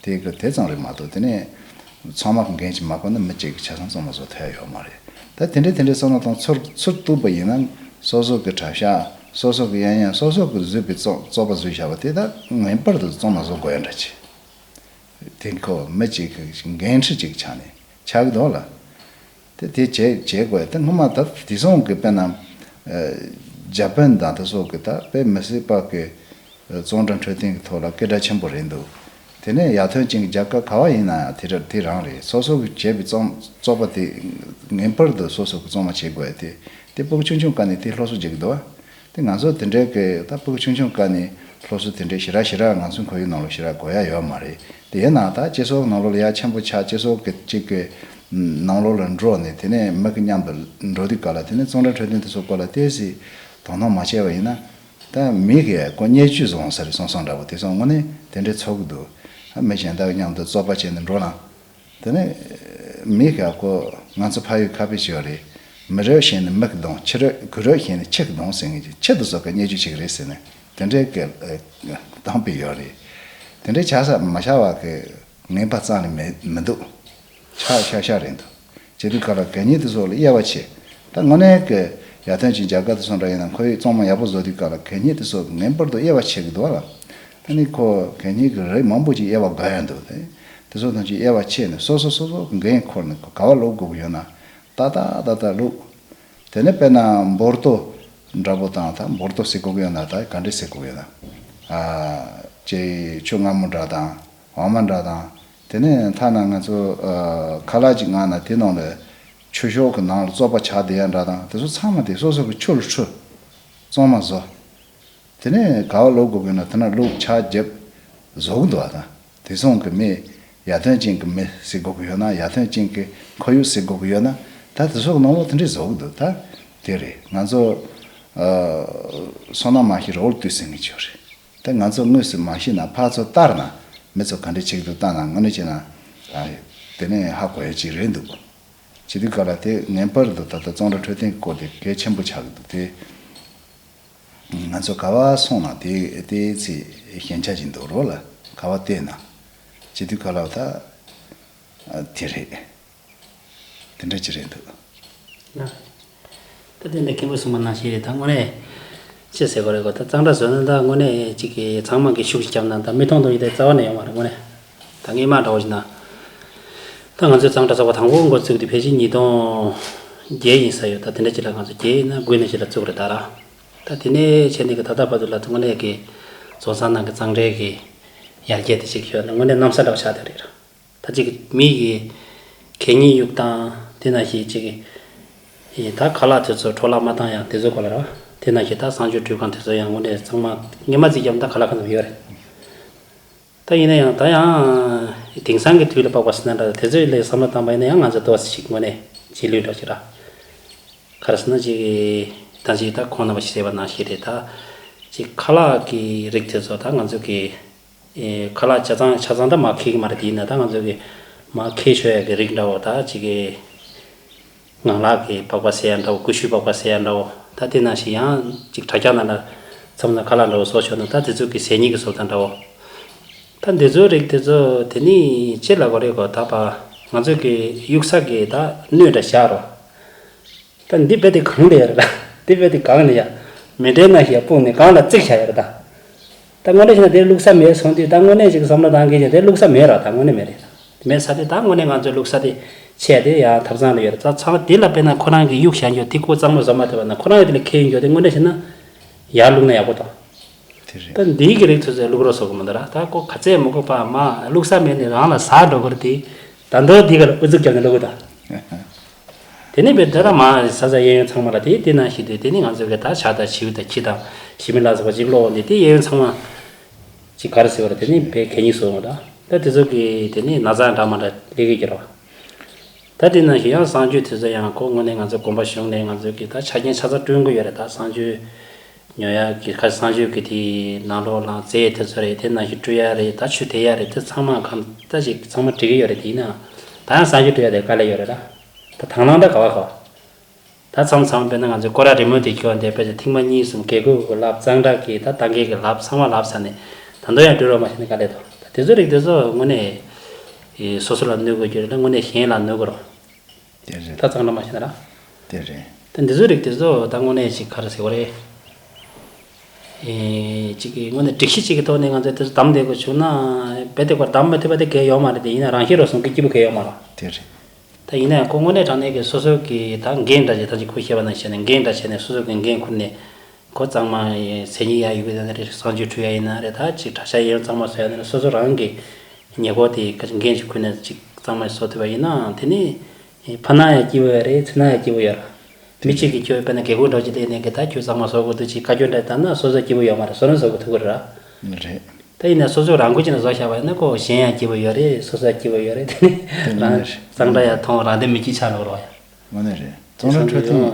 དེ་གི་དེ་ཙམ་རེད་མ་གཏོགས། དེ་ནས་ཚང་མ་གི་འགན་ཅིག་མ་བསྐོར་ན་མི་གཅིག་གི་ཆ་ཚང་གཙང་མ་བཟོ་ཐུབ་ཡ་ཡོད་མ་རེད། ད་དེ་འདྲའི་དེ་འདྲའི་བསམ་བློ་གཏོང་ཚུར་ཚུར་གཏུགས་པ་ཡིན་ན། སོ་སོ་གི་གྲྭ་ཤག་སོ་སོ་གི་གཡས་གཡོན། སོ་སོ་གི་བཟོས་པའི་བཙོག་བཙོག་པ་བཟོས་བཞག་པ་དེ་ད་ངེས་པར་དུ་གཙང་མ་བཟོ་དགོས་ཡ་འདྲ་ཅིག་དེ་ཁོ་མི་གཅིག་གི་འགན་འཁྲི་གཅིག་ཆགས་ནས་ཆགས་ཀྱི་འདུག་ལ། དེ་དེ་བྱེད་བྱེད་དགོས། དེ་སྔོན་མ་ད་དེ་སོང་གི་དཔེར་ན་ཨ་འཇར་པན་དང་དེ་སོགས་ཀྱི་ད་དཔེ་མི་སྲིད་པ་གི་ཨ་གཙང་སྦྲ་འཕྲོད་བསྟེན་གྱི་ཐོག་ལ་སྐད་གྲགས་ཆེན་པོ་རེད་འདུག་དེ་ནས་ཡར་ཐོན་ཅན་གྱི་རྒྱལ་ཁབ་ག་བ་ཡིན་ན་ཡང་དེ་ར་དེ་རང་རེད། སོ་སོ་གི་བྱས་པའི་བཙོག་བཙོག་པ་དེ་ངེས་པར་དུ་སོ་སོ་གི་གཙང་མ་བྱེད་དགོས། དེ་དེ་ཕྲུ་གུ་ཆུང་ཆུང་སྒང་ནས་དེ་སློབ་གསོ་བྱེད་ཀྱི་འདུག་བ། དེ་ང་ཚོ་དེ་འདྲའི་གི་ད་ཕྲུ་གུ་ཆུང་ཆུང་སྒང་ནས་སློབ་གསོ་དེ་འདྲའི་ཞེ་དྲག་ཞེ་དྲག་ང་ཚོའི་ཁོར་ཡུག་ནང་ལོགས་ཞེ་དྲག་དགོས་ཡ་ཡོད་མ་རེད། དེ་ཡིན་ནའང་ད་སྤྱི་ཚོགས་ནང་ལོགས་ལ་ཡ་ཆེན་པོ་ཆགས། སྤྱི་ཚོགས་ཀྱི་གཅིག་གི་ནང་ལོགས་ལ་འགྲོ་ནས། དེ་ནས་མི་གི་མཉམ་དུ་འགྲོ་དུས་སྐབས་ལ། དེ་ནས་གཙང་སྦྲ་འཕྲོད་བསྟེན་དེ་ཚོ་སྐོར་ལ་ཏོག་ཙམ་དོ་སྣང་མ་བྱས་པ་ཡིན་ན། ད་མི་གིས་ཁོ་བརྙས་བཅོས་བཟོ་འོང་ས་རེད་བསམ་བསམ་འདྲ་པོ་དེ་ཚོ་དངོས་གནས་དེ་འདྲའི་ཚོར་གི་འདུག་ཨ་མི་གཞན་དག་མཉམ་དུ་བཙོག་པ་བྱས་ནས་འགྲོ་ན། དེ་ནས་མི་ག་ཁོ་ང་ཚོ་ཕ་ཡུལ་ཁ་དཔེ་ཞིག་ཡོད་རེད། མི་རོས་ཞེས་ནས་མི་གི་གདོང་། ཁྱི་རོས་གུ་རོས་ཞེས་ནས་ཁྱི་གི་གདོང་ཟེར་མཁན་ཅིག་ཁྱི་དེ་ཚོ་ག་བརྙས་བཅོས་བྱེད་ཀྱི་རེད་ཟེར་ནས་དེ་འདྲའི་གི་ཨ་གཏམ་དཔེ་ཡོད་རེད། དེ་འདྲའི་ཆགས་ས་མ་ཆགས་པ་གི་ངན་པ་རྩ་ནས་མི་མི་འདུག་ཆགས་ཤག་ཤག་རེད་འདུག་བྱེད་དུས་སྐབས་ལ་གད་སྙིགས་དེ་ཚོ་ལ་དབྱེ་བ་ཕྱེ། ད་དངོས་གནས་ཀྱི་ཡར་ཐོན་ཅན་རྒྱལ་ཁབ་དེ་ཚོ་འདྲ་ཡིན་ན། ཁོར་ཡུག་གཙང་མ་ཡག་པོ་བཟོ་དུས་སྐབས་ལ་གད་སྙིགས་དེ་ཚོ་ངེས་པར་དུ་དབྱེ་བ་ཕྱེ་གི་འདུག་བ་ལ། ད་ནི་ཁོ་གད་སྙིགས་ཀྱི་རིགས་མང་པོ་ཅིག་དབྱེ་བ་དགོས་ཡ་འདུག་དེ་དེ་ཚོ་ཐམས་ཅད་དབྱེ་བ་ཕྱེ་ནས་སོ་སོ་སོ་སོ་གི་འགན་འཁུར་ནས་ག་བ་བླུག་དགོས་ཀྱི་ཡོད་ན་ཏག་ཏག་ཏག་ཏག་བླུག་དེ་ནས་དཔེར་ན་འབུར་ཏོ་འདྲ་པོ་དང་། ད་འབུར་ཏོ་ཟེར་དགོས་ཀྱི་ཡོད་ན་ད་ག་འདྲ་ཟེར་དགོས་ཀྱི་ཡོད་ན། ཨ་ཅེ་ཆུ་མངར་མོ་འདྲ་དང་འོ་མ་འདྲ་དང་། དེ་ནས་ཐ་ན་ང་ཚོ་ཨ་ཁ་ལག་ཅིག་མངགས་ན་དེ་ནང་ལ་ཆུ་ཤོག་གི་ནང་ལ་བཙོག་པ་ཆགས་བསྡད་ཡ་འདྲ་དང་། དེ་ཚོ་ཚང་མ་དེ་སོ་སོ་གི་ཆུ་ལ་འཁྲུ། གཙང་མ་བཟོ། དེ་ནས་ག་བ་བླུག་དགོས་ཀྱི་ན་དེ་ན་བླུག་ཆག་རྒྱབ་བཟོ་གི་འདུག་བ་དང་། དེ་སོང་གི་མི་ཡར་ཐོན་ཅན་གྱི་མི་ཟེར་དགོས་ཀྱི་ཡོད་ན། ཡར་ཐོན་ཅན་གྱི་ཁོར་ཡུག་ཟེར་དགོས་ཀྱི་ཡོད་ན། ད་དེ་ཚོ་གི་ནང་ལོགས་དེ་འདྲས་བཟོ་གི་འདུག་ད་དེ་རེད། ང་ཚོ་ཨ་སོ་ནམ་མ་ཤེས་རི་བོར་ལྟོས་ཟེར་མཁན་ཅིག་ཡོད་རེད། ད་ང་ཚོ་དངོས་སུ་མ་ཤེས་ན་ཕར་ཚུར་ལྟར་ན་མི་ཚོ་ག་འདྲས་བྱེད་ཀྱི་འདུག་ལྟ་ན་དངོས་གནས་བྱས་ན་ཨ་དེ་ནས་ཧ་གོ་ཡ་ཅིག་རེད་འདུག་བྱེད་དུས་སྐབས་ལ་དེ་ངེས་པར་དུ་ད་ལྟ་གཙང་སྦྲ་འཕྲོད་བསྟེན་གྱི་སྐོར་དེ་གལ་ཆེན་པོ་ཆགས་ཀྱི་འདུག་དེ་ང་ཚོ་ག་བ་སོང་ན་དེ་དེའི་ཚེ་ཞན་ཆ་ཅིག་འདུག་རོགས་ལ་ག་བ་བལྟས་ན། བྱེད་དུས་སྐབས་ལ་ད་དེ་རེད། དེ་འདྲ་ཅིག་རེད་འདུག་ད་དེ་འདྲ་མཁན་པོ་གསུངས་པ་ནང་བཞིན་རེད། ད་དངོས་གནས་ཅི་ཟེར་དགོས་རེད་གོ། ད་གཙང་སྦྲ་བཟོས་ན་ད་དངོས་གནས་ཅིག་གི་ཚང་མ་གི་ཤུགས་ཤིག་བརྒྱབ་ན་ད་མི་མཐོང་མཐོང་ཡི་དེ་རྩ་བ་ནས་ཡོང་བ་རེད། དངོས་གནས་ད་སྔས་མ་འདྲ་བོ་ཞིག་ན་ད་ང་ཚོས་གཙང་སྦྲ་ཚོགས་པ་དང་པོ་འགོ་བཙུགས་དུས་ཕལ་ཆེར་ཉིས་སྟོང་བརྒྱད་ཡིན་ས་ཡོད། ད་དེ་འདྲ་ཅིག་ལ་ང་ཚོ་བརྒྱད་ཡིན་ན་དགུ་ནས་ཅིག་ལ་བཙུགས་རེད་ད་ར། ད་དེ་ནས་བྱས་ནས་གི་ད་ལྟ་བར་དུ་ལ་དངོས་གནས་གི་བཟོ་ཚང་ནང་གི་གཙང་སྦྲའི་གི་ཡར་རྒྱས་དེ་ཅིག་ཡོད་ན་དངོས་གནས་གནམ་ས་འདྲ་བོ་ཆགས་བསྡད་རེད། ད་ཅིག་མི་གི་གད་སྙིགས་གཡུག་སྟངས་དེ་ནང་བཞིན་ཅིག་ད་ཁ་ལག་དེ་ཚོ་འཕྲོ་བརླག་མ་བཏང་ཡ་དེ་ཚོ་སྐོར་ལ་ར། དེ་ནང་བཞིན་ད་གསང་སྤྱོད་འགྲུལ་ཁང་དེ་ཚོ་ཡང་དངོས་གནས་ཚང་མ་སྔས་མ་རྩིས་བརྒྱབ་ན་ད་ཁ་ལག་ཁང་ཚོ་ཡོད་རེད། ད་ཡིན་ན་ཡང་ད་ཡང་དེང་སང་གི་དུས་ལ་དཔག་པ་ཟེར་ན་འདྲ། དེ་ཚོའི་ལས་བསམ་བློ་བཏང་པ་ཡིན་ན་ཡང་ང་ཚོ་ཏོག་ཙམ་ཞིག་དངོས་གནས་རྗེས་ལུས་འདྲ་ཞིག་ར། ག་རེ་ཟེར་ན་ཅིག་ད་ཅིག་ད་ཁོང་རྣམ་པ་ཞིག་བཤད་པ་ནང་བཞིན་རེད། ད་ཅིག་ཁ་ལག་གི་རིགས་དེ་ཚོ་ད་ང་ཚོ་གི་ཨེ་ཁ་ལག་ཆ་ཚང་ཆ་ཚང་ད་མར་འཁྱེར་གི་མ་རེད། དེ་ཡིན་ན་ད་ང་ཚོ་གི་མར་འཁྱེར་ཤོར་ཡ་གི་རིགས་འདྲ་བོ། ད་ཅིག་གི་ངང་ལག་གི་པགས་པ་ཟེར་ཡ་འདྲ་བོ། ཀུ་ཤུའི་པགས་པ་ཟེར་ཡ་འདྲ་བོ། ད་དེ་ནང་བཞིན་ཡང་ཅིག་དྲ་རྒྱ་ནང་ལ་མཚམས་མཚམས་ཁ་ལག་འདྲ་བོ་བཟོ་ཆོག་ན་ད་དེ་ཚོ་གི་ཟས་ཉིན་གི་བཟོ་སྟངས་འདྲ་བོ། ད་འདི་ཚོའི་རིགས་དེ་ཚོ་དེ་ནི་ཅི་ལབ་དགོས་རེད་གོ། ད་པ་ང་ཚོ་གི་གཡུག་ས་གི་ད་སྣོད་འདྲ་བཞག་རོགས། ད་འདི་རྦད་དེ་གང་ལ་ཡོད་རེད། ད་འདི་རྦད་དེ་གང་ལ་ཡ་མེ་འདྲའི་ནང་བཞིན་སྤུངས་ནས་གང་ལ་བརྩིགས་བཞག་ཡོད་རེད་ད། ད་དངོས་གནས་བྱས་ན་དེ་བླུགས་ས་མེད་སོང་དུས། ད་དངོས་གནས་ཅིག་བསམ་བློ་བཏང་གི་ཡིན། དེ་བླུགས་ས་མེད་ར། ད་དངོས་གནས་མེད་རེད། མེད་ས་དེ་ད་དངོས་གནས་ང་ཚོའི་བླུགས་ས་དེ་ཆད་དེ་ཡང་ཐབ་ཚང་ལ་ཡོད་རེད། ད་ཚང་དེ་ལ་དཔེར་ན་ཁོ་རང་གི་གཡུག་བཞག་རྒྱུ་དེ་ཁོ་གཙང་མ་བཟོ་མ་ཐུབ་པ་ན་ཁོ་རང་ཡང་དེ་ལ་ཁེལ་ཡོང་རྒྱུ་དེ་དངོས་གནས་བྱས་ན་ཡར་བླུགས་ན་ཡག་པོ་འདུག་དེ་རེད། ད་འདིའི་གི་རིགས་ཚོ་ཚོས་བླུག་རོགས་བཟོ་གི་མི་འདུག་ར། ད་ཁོ་ག་ཚད་མི་དགོས་པ་མ་བླུགས་ས་མེད་ནས་རང་ལ་ཟ་འགྲོ་གི་རེད་དེ། ད་མདོ་འདི་ག་ལ་ཨུ་ཚུགས་བརྒྱབ་ནས་བླུག་གི་ད། དེ་ནས་བས་དེ་ར་མ་ཟ་ཟ་གཡས་གཡོན་ཚང་མ་ལ་དེ་དེ་ནང་བཞིན་དུ་དེ་ནི་ང་ཚོ་གི་ད་ཇ་དང་བྱིའུ་དང་ཁྱི་དང་ཞི་མི་ལ་སོགས་པ་ཅིག་བླུག་འོང་དེ་དེ་གཡས་གཡོན་ཚང་མ་ཅིག་ག་རེ་ཟེར་བ་རེད། དེ་ནི་བས་གད་སྙིགས་བཟོ་འོང་ད། ད་དེ་ཚོ་གི་དེ་ནི་ན་ཚ་འདྲ་མ་འདྲ་སླེབས་ཀྱི་ཡོད་རེད་བ། ད་དེ་ནང་བཞིན་ཡང་གསང་སྤྱོད་དེ་ཚོ་ཡང་ཁོ་དངོས་གནས་ང་ཚོ་དགོན་པ་གཞུང་ནས་ང་ཚོ་གི་ད་ཆ་རྐྱེན་ཆ་ཚང་བསྐྲུན་གི་ཡོད་རེད། ད་གསང་སྤྱོད་ ཉོ་ཡག་གི་ཁ་གསང་སྤྱོད་ཀྱི་དེའི་ནང་ལོགས་ལ་རྫས་དེ་ཚོ་རེད། དེ་ནང་བཞིན་སྤྲུལ་ཡག་རེད། ད་ཆུ་དེ་ཡག་རེད། དེ་ཚང་མ་གང་ལྟ་ཞིག་ཚང་མ་འགྲིག་གི་ཡོད་རེད། དེ་ཡིན་ནའང་ད་ཡང་གསང་སྤྱོད་སྤྲུལ་ཡག་དེ་དཀའ་ལས་ཡོད་རེད་ད། ད་དང་བླངས་ད་ག་བ་ག་བ། ད་མཚམས་མཚམས་དཔེར་ན་ང་ཚོའི་སྐོར་ར་རི་མོ་དེ་ཁྱོད་འདས་པས་ཐེངས་མ་གཉིས་གསུམ་དགེ་སྐོས་ཀྱི་ལབ། གཙང་སྦྲ་གི་ད་ད་གེ་གི་ལབ། ཚང་མ་ལབ་ས་ནས་ད་དུང་ཡང་སྤྲུལ་རོགས་མ་བྱས་ན་དཀའ་ལས་ཐོག་ད་དེ་ཚོ་རིགས་དེ་ཚོ་དངོས་གནས་སོ་སོ་ལ་གནོད་དགོས་རྒྱུ་རེད། ད་དངོས་གནས་གཞན་ལ་གནོད་དགོས་རོགས། དེ་རེད། ད་གཙང་སྦྲ་མ་བྱས་ན་ར། དེ་རེད། ད་འདི་ཚོ་རིགས་དེ་ཚོ་ད་དངོས་གནས་ཅིག་ག་རེ་ཟེར་བ་རེད། ཨེ་ཅིག་གི་དངོས་གནས་སྒྲིག་གཞི་ཅིག་གི་ཐོག་ནས་ང་ཚོས་དེ་ཚོ་བདམས་བསྡད་དགོས་བྱུང་ན། རྦད་དེ་ཁོ་བདམས་མ་ཐུབ་པ་དེ་གལ་ཡོད་མ་རེད་དེ། ཡིན་ན་རང་ཤེས་རོགས་སོང་གི་སྐྱིད་པོ་གལ་ཡོད་མ་རེད། དེ་རེད། ད་ཡིན་ན་ཡང་ཁོ་དངོས་གནས་དྲང་གནས་ཀྱི་སོ་སོ་གི་ད་འགན་འདྲ་ཅིག་ད་ཅིག་ཁོས་བཤད་པ་ནང་བཞིན་ནས་འགན་འདྲ་བྱས་ནས་སོ་སོ་གི་འགན་ཁུར་ནས་ཁོ་གཙང་མ་ཡི་མཚན་ཉིད་ཡག་ཡོད་པའི་ད་ནི་རེད། གསང་སྤྱོད་འཁྲུལ་ཡག་ཡིན་ན་རེད། ད་ཅིག་གྲྭ་ཤག་ཡིན་གཙང་མ་བཟོ་ཡག་ཡིན་ན་རེད། སོ་སོ་རང་གི་ཉེས་སྐོར་དེ་ག་ཅིག་འགན་ཅིག་ཁུར་ནས་ཅིག་གཙང་མ་བཟོ་ཐུབ་པ་ཡིན་ནའང་དེ་ནི། ཕར་ན་ཡང་སྐྱིད་པོ་ཡོད་རེད། ཚུར་ན་ཡང་སྐྱིད་པོ་ཡོད་རེད། མི་གཅིག་གིས་ཁྱོད་དཔེར་ན་དགེ་སྐོས་འདྲ་བོ་ཅིག་སླེབས་ནས་གི་ད་ཁྱོད་གཙང་མ་བཟོ་དགོས་འདུག་ཅིག་བཀའ་བཀྱོན་འདྲ་བཏང་ན་སོ་སོ་སྐྱིད་པོ་ཡོད་མ་རེད། སོ་སོ་བཟོ་དགོས་ཐུག་གི་རེད། རེད། ད་ཡིན་ན་སོ་སོ་རང་འགུལ་བྱས་ནས་བཟོ་བཞག་པ་ཡིན་ན་ཁོ་གཞན་ཡང་སྐྱིད་པོ་ཡོད་རེད། སོ་སོ་ཡང་སྐྱིད་པོ་ཡོད་རེད། དེ་ནི་དེ་ཡིན་རང་ནི་རེད། གཙང་སྦྲ་ཡང་མཐོང་རང་བདེ་མི་སྐྱིད་ཆགས་འགྲོ་གི་རེད་བ་ཡ། དངོས་གནས་རེད། གཙང་སྦྲ་འཕྲོད་བསྟེན།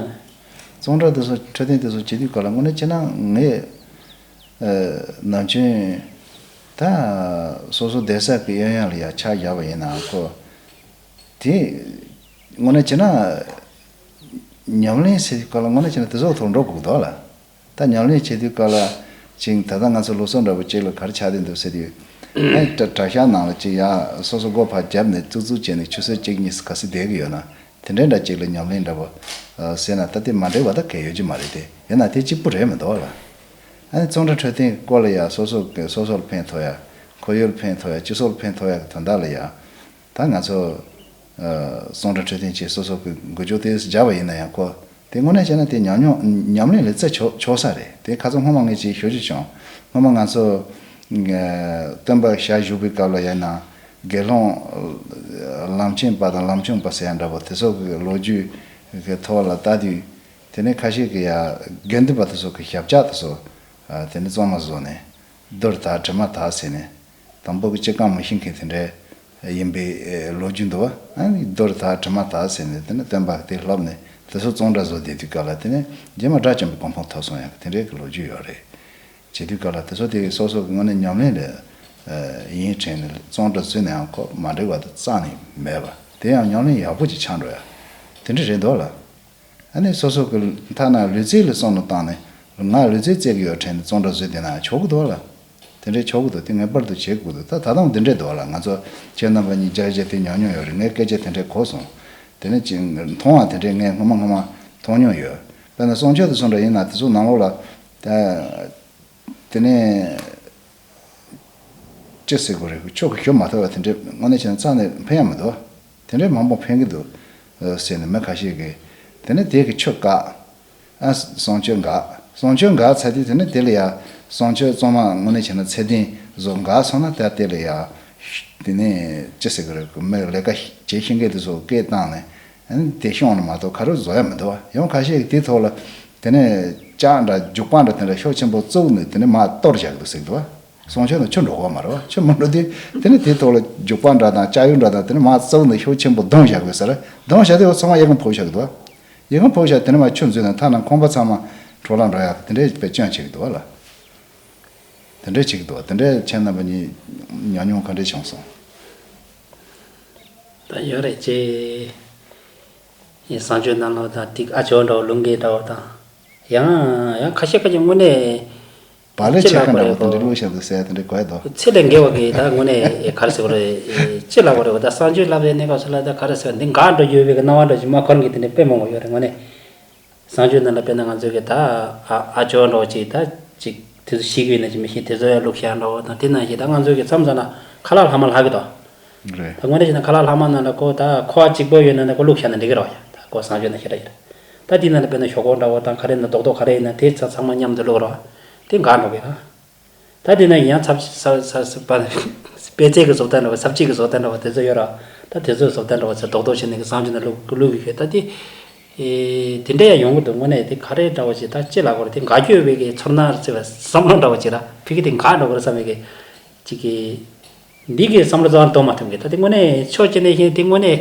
གཙང་སྦྲ་དེ་ཚོ་འཕྲོད་བསྟེན་དེ་ཚོ་བྱེད་དུས་སྐབས་ལ་དངོས་གནས་བྱས་ན་ངས་ཨ་ནམ་རྒྱུན་ད་སོ་སོ་བསྡད་ས་གི་གཡས་གཡོན་ལ་ཡ་ཆ་བཞག་པ་ཡིན་ན་ཁོ། དེ་དངོས་གནས་བྱས་ན་ཉམས་ལེན་ཟེར་དུས་སྐབས་ལ་དངོས་གནས་བྱས་ན་དེ་ཚོ་ཐོག་འགྲོ་དགོས་འདུག་ལ། ད་ཉམས་ལེན་བྱེད་དུས་སྐབས་ལ་ཅིག་ད་ལྟ་ང་ཚོ་ལུགས་སྲོལ་འདྲ་པོ་ཅིག་ལ་ག་རེ་ཆགས་བསྡད་འདུག་ཟེར་དུས། ཨ་ནི་གྲྭ་གྲྭ་ཤག་ནང་ལ་ཅིག་ཡ་སོ་སོ་སྒོ་ཕར་བརྒྱབ་ནས་ཙུག་ཙུག་བྱས་ནས་ཆུ་ཚོད་གཅིག་གཉིས་སུ་ག་ཚོད་བསྡད་ཀྱི་ཡོད་ན། དེ་འདྲའི་འདྲ་ཅིག་ལ་ཉམས་ལེན་འདྲ་པོ་ཟེར་ན་ད་དེ་མ་འགྲིག་པ་ད་གལ་ཡོད་ཀྱི་མ་རེད་དེ། ཡིན་ན་དེ་གཅིག་པུ་རེད་མི་འདུག་ལ། ཨ་ནི་གཙང་སྦྲ་འཕྲོད་བསྟེན་སྐོར་ལ་ཡ་སོ་སོ་གི་སོ་སོ་ལ་ཕན་ཐོགས་ཡ། ཁོར་ཡུག་ལ་ཕན་ཐོགས་ཡ། སྤྱི་ཚོགས་ལ་ཕན་ཐོགས་ཡ་གི་དོན་དག་ལ་ཡ། ད་ང་ཚོ་ཨ་གཙང་སྦྲ་འཕྲོད་བསྟེན་ཅེས་སོ་སོ་གི་འགུལ་སྐྱོད་དེ་སྦྱར་བ་ཡིན་ན་ཡང་ཁོ་དེ་དངོས་གནས་བྱས་ན་དེ་ཉམས་མྱོང་ཉམས་ལེན་ལ་བརྩི་ཆོག་ཆོག་ས་རེད། དེ་ཁ་སང་སྔོན་མ་ངས་ཅིག་ཞུ་རྒྱུ་བྱུང་། སྔོན་མ་ང་ཚོ་ཨ་སྟོན་པ་ཞལ་བཞུགས་པའི་སྐབས་ལ་ཡིན་ན་དགེ་སློང་ལམ་ཆེན་པ་དང་ལམ་ཆུང་པ་ཟེར་ཡ་འདྲ་པོ་དེ་ཚོ་གི་ལོ་རྒྱུས་ཀྱི་ཐོག་ལ་ལྟ་དུས། དེ་ནས་ཁ་ཤས་ཀྱིས་ཡ་དགེ་འདུན་པ་དེ་ཚོ་གི་ཞབས་བཅགས་དེ་ཚོ་ཨ་དེ་ནས་གཙང་མ་བཟོས་ནས་རྡོར་དག་དྲི་མ་དག་ཟེར་ནས། དང་པོ་གི་སྤྱིར་བཏང་མི་ཤེས་མཁན་དེ་འདྲ་ཡིན་པའི་ལོ་རྒྱུས་འདུག་བ། ཨ་ནི་རྡོར་དག་དྲི་མ་དག་ཟེར་ནས་དེ་ནས་སྟོན་པ་དེ་ལྷབ་ནས་དེ་ཚོ་གཙང་སྦྲ་བཟོ་བསྡད་དུས་སྐབས་ལ་དེ་ནས་རྗེས་མ་དགྲ་བཅོམ་པའི་གོ་འཕང་ཐོབ་སོང་ཡང་དེ་འདྲའི་གི་ལོ་རྒྱུས་ཡོད་རེད། བྱེད་དུས་སྐབས་ལ་དེ་ཚོ་དེ་སོ་སོ་གི་དངོས་གནས་ཉམས་ལེན་ལ་ཡིན་དྲན་ནས་གཙང་སྦྲ་བཟོས་ན་ཡང་ཁོ་མ་འགྲིག་པ་དེ་རྩ་ནས་མེད་པ་དེ་ཡང་ཉམས་ལེན་ཡག་པོ་ཅིག་ཆགས་འགྲོ་ཡ། དེ་འདྲ་རེད་འདུག་ལ། ཨ་ནི་སོ་སོ་གི་ཐ་ན་ལུས་རྩལ་ལ་བསམ་བློ་བཏང་ནས་ང་ལུས་རྩལ་རྩེ་གི་ཡོད་དྲན་ནས་གཙང་སྦྲ་བཟོས་བསྡད་ན་ཆོག་གི་འདུག་ལ། དེ་འདྲའི་ཆོག་གི་འདུག་དེ་ངེས་པར་དུ་བྱེད་དགོས་འདུག་ད་ད་དུང་འདི་འདྲས་འདུག་ལ། ང་ཚོ་ཁྱེད་རྣམ་པ་གཉིས་མཇལ་བྱས་དེ་ཉོ་མྱོང་ཡོད་རེད། ངས་སྐད་ཆ་དེ་འདྲས་གོ་སོང་། དེ་ནས་ཅིག་མཐོང་བ་དེ་འདྲས་ངས་སྔོན་མ་སྔོན་མ་མཐོང་མྱོང་ཡོད། དཔེར་ན་གསུང་ཆོས་དེ་ཚོ་འདྲ་ཡིན་ན་དེ་ཚོ་ནང་ལོགས་ལ་ད། དེ་ནས་ཅི་ཟེར་དགོས་རེད། ཆོས་ཀྱི་ཞུ་མ་ཐུབ་པ་དེ་འདྲས་དངོས་གནས་བྱས་ན་རྩ་ནས་ཕན་ཡ་མི་འདུག་དེ་འདྲས་མང་པོ་ཕན་གྱི་འདུག་ཟེར་ནས་མི་ཁ་ཤས་ཀྱིས། དེ་ནས་དེ་གི་ཆོས་བཀག་ཨ་གསུང་ཆོས་འགག་གསུང་ཆོས་འགག་ཚར་དུས་དེ་ནས་དེ་ལ་ཡ་གསུང་ཆོས་གཙང་མ་དངོས་གནས་བྱས་ན་ཚད་ལྡན་བཟོ་འགག་སོང་ན་ད་དེ་ལ་ཡ་དེ་ནས་ཅི་ཟེར་གྱི་རེད། མི་ལས་ཀ་བྱེད་ཤེས་མཁན་དེ་ཚོ་སྐད་བཏང་ནས་ཨ་ནི་དེ་ཤོང་ནས་མ་གཏོགས་ག་རེ་བཟོ་ཡ་མི་འདུག་ཡང་ཁ་ཤས་ཀྱིས་དེའི་ཐོག་ལ་དེ་ནས་ལྕགས་འདྲ་རྒྱུག་པ་འདྲ་དེ་འདྲ་ཤུགས་ཆེན་པོ་བཙུགས་ནས་དེ་ནས་མར་གཏོར་བཞག་གི་འདུག་ཟེར་གི་འདུག་བ། གསུང་ཆོས་ནང་ཆུ་འགྲོ་གི་མ་རེད་བ། ཆུ་མི་འགྲོ་དུས་དེ་ནས་དེའི་ཐོག་ལ་རྒྱུག་པ་འདྲ་དང་ལྕགས་ཡུ་འདྲ་དང་དེ་ནས་མར་བཙུགས་ནས་ཤུགས་ཆེན་པོ་རྡུང་བཞག་གི་ཟེར། རྡུང་བཞག་དུས་འོ་ཚང་མ་ཡལ་ག་ཕོག་བཞག་གི་འདུག་བ། ཡལ་ག་ཕོག་བཞག་དེ་ནས་མར་ཆུ་འཛུལ་ནས་ཐ་ན་ཁང་པ་ཚང་མ་འཕྲོ་བརླག་འགྲོ་ཡག་དེ་འདྲའི་དཔེ་སྐྱོན་བྱེད་ཀྱི་འདུག་བ་ལ། དེ་འདྲའི་བྱེད་ཀྱི་འདུག་བ། དེ་འདྲའི་ཁྱེད་རྣམ་པ་གཉིས་ཉམས་མྱོང་ག་འདྲ་བྱུང་སོང་། ད་ཡོད་རེད་ཅེས། ཡིན་གསང་སྤྱོད་ནང་ལོགས་དང་ཏིག་ཨ་ཇོ་འདྲ་བོ་ལུང་གི་འདྲ་བོ་དང་། ཡང་ཡང་ཁ་ཤས་ཁ་ཤས་དངོས་གནས། བག་ལེབ་ཕྱེད་ཀ་འདྲ་བོ་དེ་འདྲ་བླུགས་བཞག་འདུག་ཟེར་ཡ་དེ་འདྲ་གོ་ཡ་འདུག་ཚད་ལས་བརྒལ་བ་གི་ད་དངོས་གནས་ག་རེ་ཟེར་དགོས་རེད། ཅི་ལབ་དགོས་རེད། ད་གསང་སྤྱོད་ལབ་པའི་གནས་སྐབས་སུ་ལ་ད་ག་རེ་ཟེར་བ་འདི་འགག་འགྲོ་རྒྱུ་ཡོད་པའི་གི་སྣང་བ་འདྲ་ཅིག་མ་འཁོར་གི་དེ་འདྲ་དཔེ་མང་པོ་ཡོད་རེད་དངོས་གནས། གསང་སྤྱོད་ནང་ལ་དཔེར་ན་ང་ཚོའི་གི་ད་ཨ་ཨ་ཇོ་འདྲ་བོ་ཅིག་ད་ཅིག་དེ་ཚོ་ཤེས་ཀྱི་ཡོད་ན་ཅིག་མི་ཤེས་དེ་ཚོ་ཡང་བླུགས་བཞག་འདྲ་བོ་དང་དེ་ནང་བཞིན་ད་ང་ཚོའི་གི་མཚམས་མཚམས་ན་ཁ་ལག་ལྷག་མ་ལྷག་གི་འདུག་རེད། ད་དངོས་གནས་བྱས་ན་ཁ་ལག་ལྷག་མ་ནང་ལ་ཁོ་ད་ཁོ་བ་གཅིག་པོ་ཡོད་ན་ད་ཁོ་བླུགས་བཞག་ན་འགྲིག་གི་རེད་བ། ཡ་ད་ཁོ་གསང་སྤྱོད་ནང་ཞེ་དྲག་ཡོད་རེད། ད་དེ་ནང་ལ་དཔེར་ན་ཞོག་ཁོག་འདྲ་བོ་དང་ག་རེ་ན་རྡོག་རྡོག་ག་རེ་ཡིན་ན་དེ་ཚང་ཚང་མ་མཉམ་དུ་བླུགས་རོགས། དེ་འགག་འགྲོ་གི་རེད། ད་དེ་ན་ཡང་ཚབ་ཚབ་ཚབ་ཚབ་པ་པད་ཚལ་གྱི་བཟོ་ལྟ་འདྲ་བ་ཚབ་ཅིག་གི་བཟོ་ལྟ་འདྲ་བ་དེ་ཚོ་ཡོད་ར། ད་དེ་ཚོའི་བཟོ་ལྟ་འདྲ་བ་ཚོ་རྡོག་རྡོག་བྱས་ནས་གི་གསང་སྤྱོད་ནང་བླུགས་བླུགས་གི་ཡོད། ད་དེ་ཨེ་དེ་འདྲ་ཡང་ཡོང་གི་འདུག་དངོས་གནས་དེ་ག་རེ་འདྲ་བ་ཞིག་ད་ཅི་ལབ་དགོས་རེད། དེ་འགག་རྒྱུ་ཡོད་པའི་གི་ཚོར་སྣང་རེད་ཟེར་བ་བསམ་བློ་འདྲ་བ་ཅིག་ར་ཕ་གི་དེ་འགག་འགྲོ་གི་རེད་བསམ་པའི་གི་ཅིག་གི་འདི་གི་བསམ་བློ་རྩ་བ་ནས་གཏོང་མ་ཐུབ་གི་ད་དེ་དངོས་གནས་ཕྱོགས་གཅིག་ནས་བཞིན་དེ་དངོས་གནས།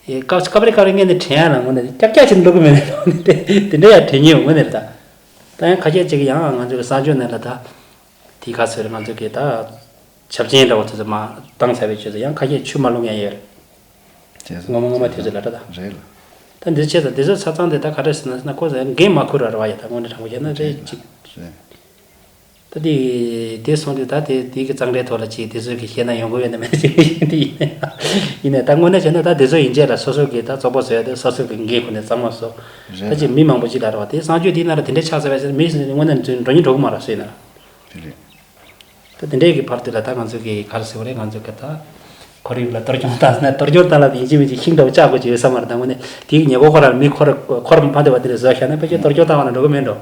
ཨེ་སྐབས་སྐབས་རེ་སྐབས་རེ་ངས་ནི་དྲན་ཡ་ལ་དངོས་གནས་ཀྱག་ཀྱག་བྱས་ནས་འགྲོ་གི་མེད་ནས་དེ་འདྲ་ཡ་དྲན་ཉེ་ཡོད་དངོས་གནས་རེད་ད། ད་ཡང་ཁ་ཤས་ཅིག་ཡང་ང་ཚོའི་གསར་འགྱུར་ནང་ལ་ད་དེའི་ཁ་ཟེར་ང་ཚོ་གི་ད་ཆབ་ཆེན་འདྲ་བོ་དེ་ཚོ་མ་བཏང་ཚར་བའི་ཆུ་ཚོད་ཡང་ཁ་ཤས་ཆུ་མ་ལྷུང་ཡང་ཡོད་རེད། ངོ་མ་ངོ་མ་དུས་ཚོད་ལ་རེད་ད། རེད་ལ། ད་འདི་བྱས་ཙང་འདི་ཚོ་ཆ་ཚང་དེ་ད་ག་འདྲ་ཟེར་ན་ཟེར་ན་ཁོ་ཚོ་འགན་མ་འཁུར་བ་རེད་བ་ཡ། ད་དངོས་གནས་དྲང་པོ་བཤད་ན་རེད་ཅིག་རེད། ད་དེ་དེ་སོང་དུས་ད་དེ་དེ་གི་གཙང་སྦྲའི་ཐོག་ལ་ཅིག་དེ་ཚོ་གི་བཤད་ན་ཡོང་གི་ཡོད་ན་མེད་ཅིག་དེ་ཡིན་ན་ཡིན་ནས་ད་དངོས་གནས་བྱས་ན་ད་དེ་ཚོ་ཡིན་བྱས་ལ་སོ་སོ་གི་ད་བཙོག་པ་བཟོ་ཡ་དེ་སོ་སོ་གི་འགན་ཁུར་ནས་གཙང་མ་བཟོ། རེད་ད་ལ། ཅིག་མི་མང་པོ་ཅིག་ལ་རེད་བ། དེ་གསར་འགྱུར་དེའི་ནང་ལ་དེ་འདྲའི་ཆགས་ཚར་བ་ཟེར་མི་དངོས་གནས་འགྲོ་སྙིང་འགྲོ་གི་མ་རེད་སུས་ན། དེ་རེད། ད་དེ་འདྲའི་གི་བར་དུ་ལ་ད་ང་ཚོ་གི་ག་རེ་ཟེར་བ་རེད། ང་ཚོ་གི་ད་ཁོར་ཡུག་ལ་གཏོར་སྐྱོན་བཏང་ན་གཏོར་སྐྱོན་བཏང་ལ་ཡིན་གཅིག་མིན་གཅིག་ཤིང་འདྲ་བོ་བཅག་དགོས་ཀྱི་ཡོད་ས་མ་རེད། ད་དངོས་གནས་དེའི་ཉེ་འཁོར་ཁོ་ར་མི་འཁོར་འཁོར་མ་བསྡད་པ་དེ་འདྲ་བཟོས་བཞག་ན་ཕལ་ཆེར་གཏོར་སྐྱོན་བཏང་བ་ན་འགྲོ་གི་མེད་འགྲོ།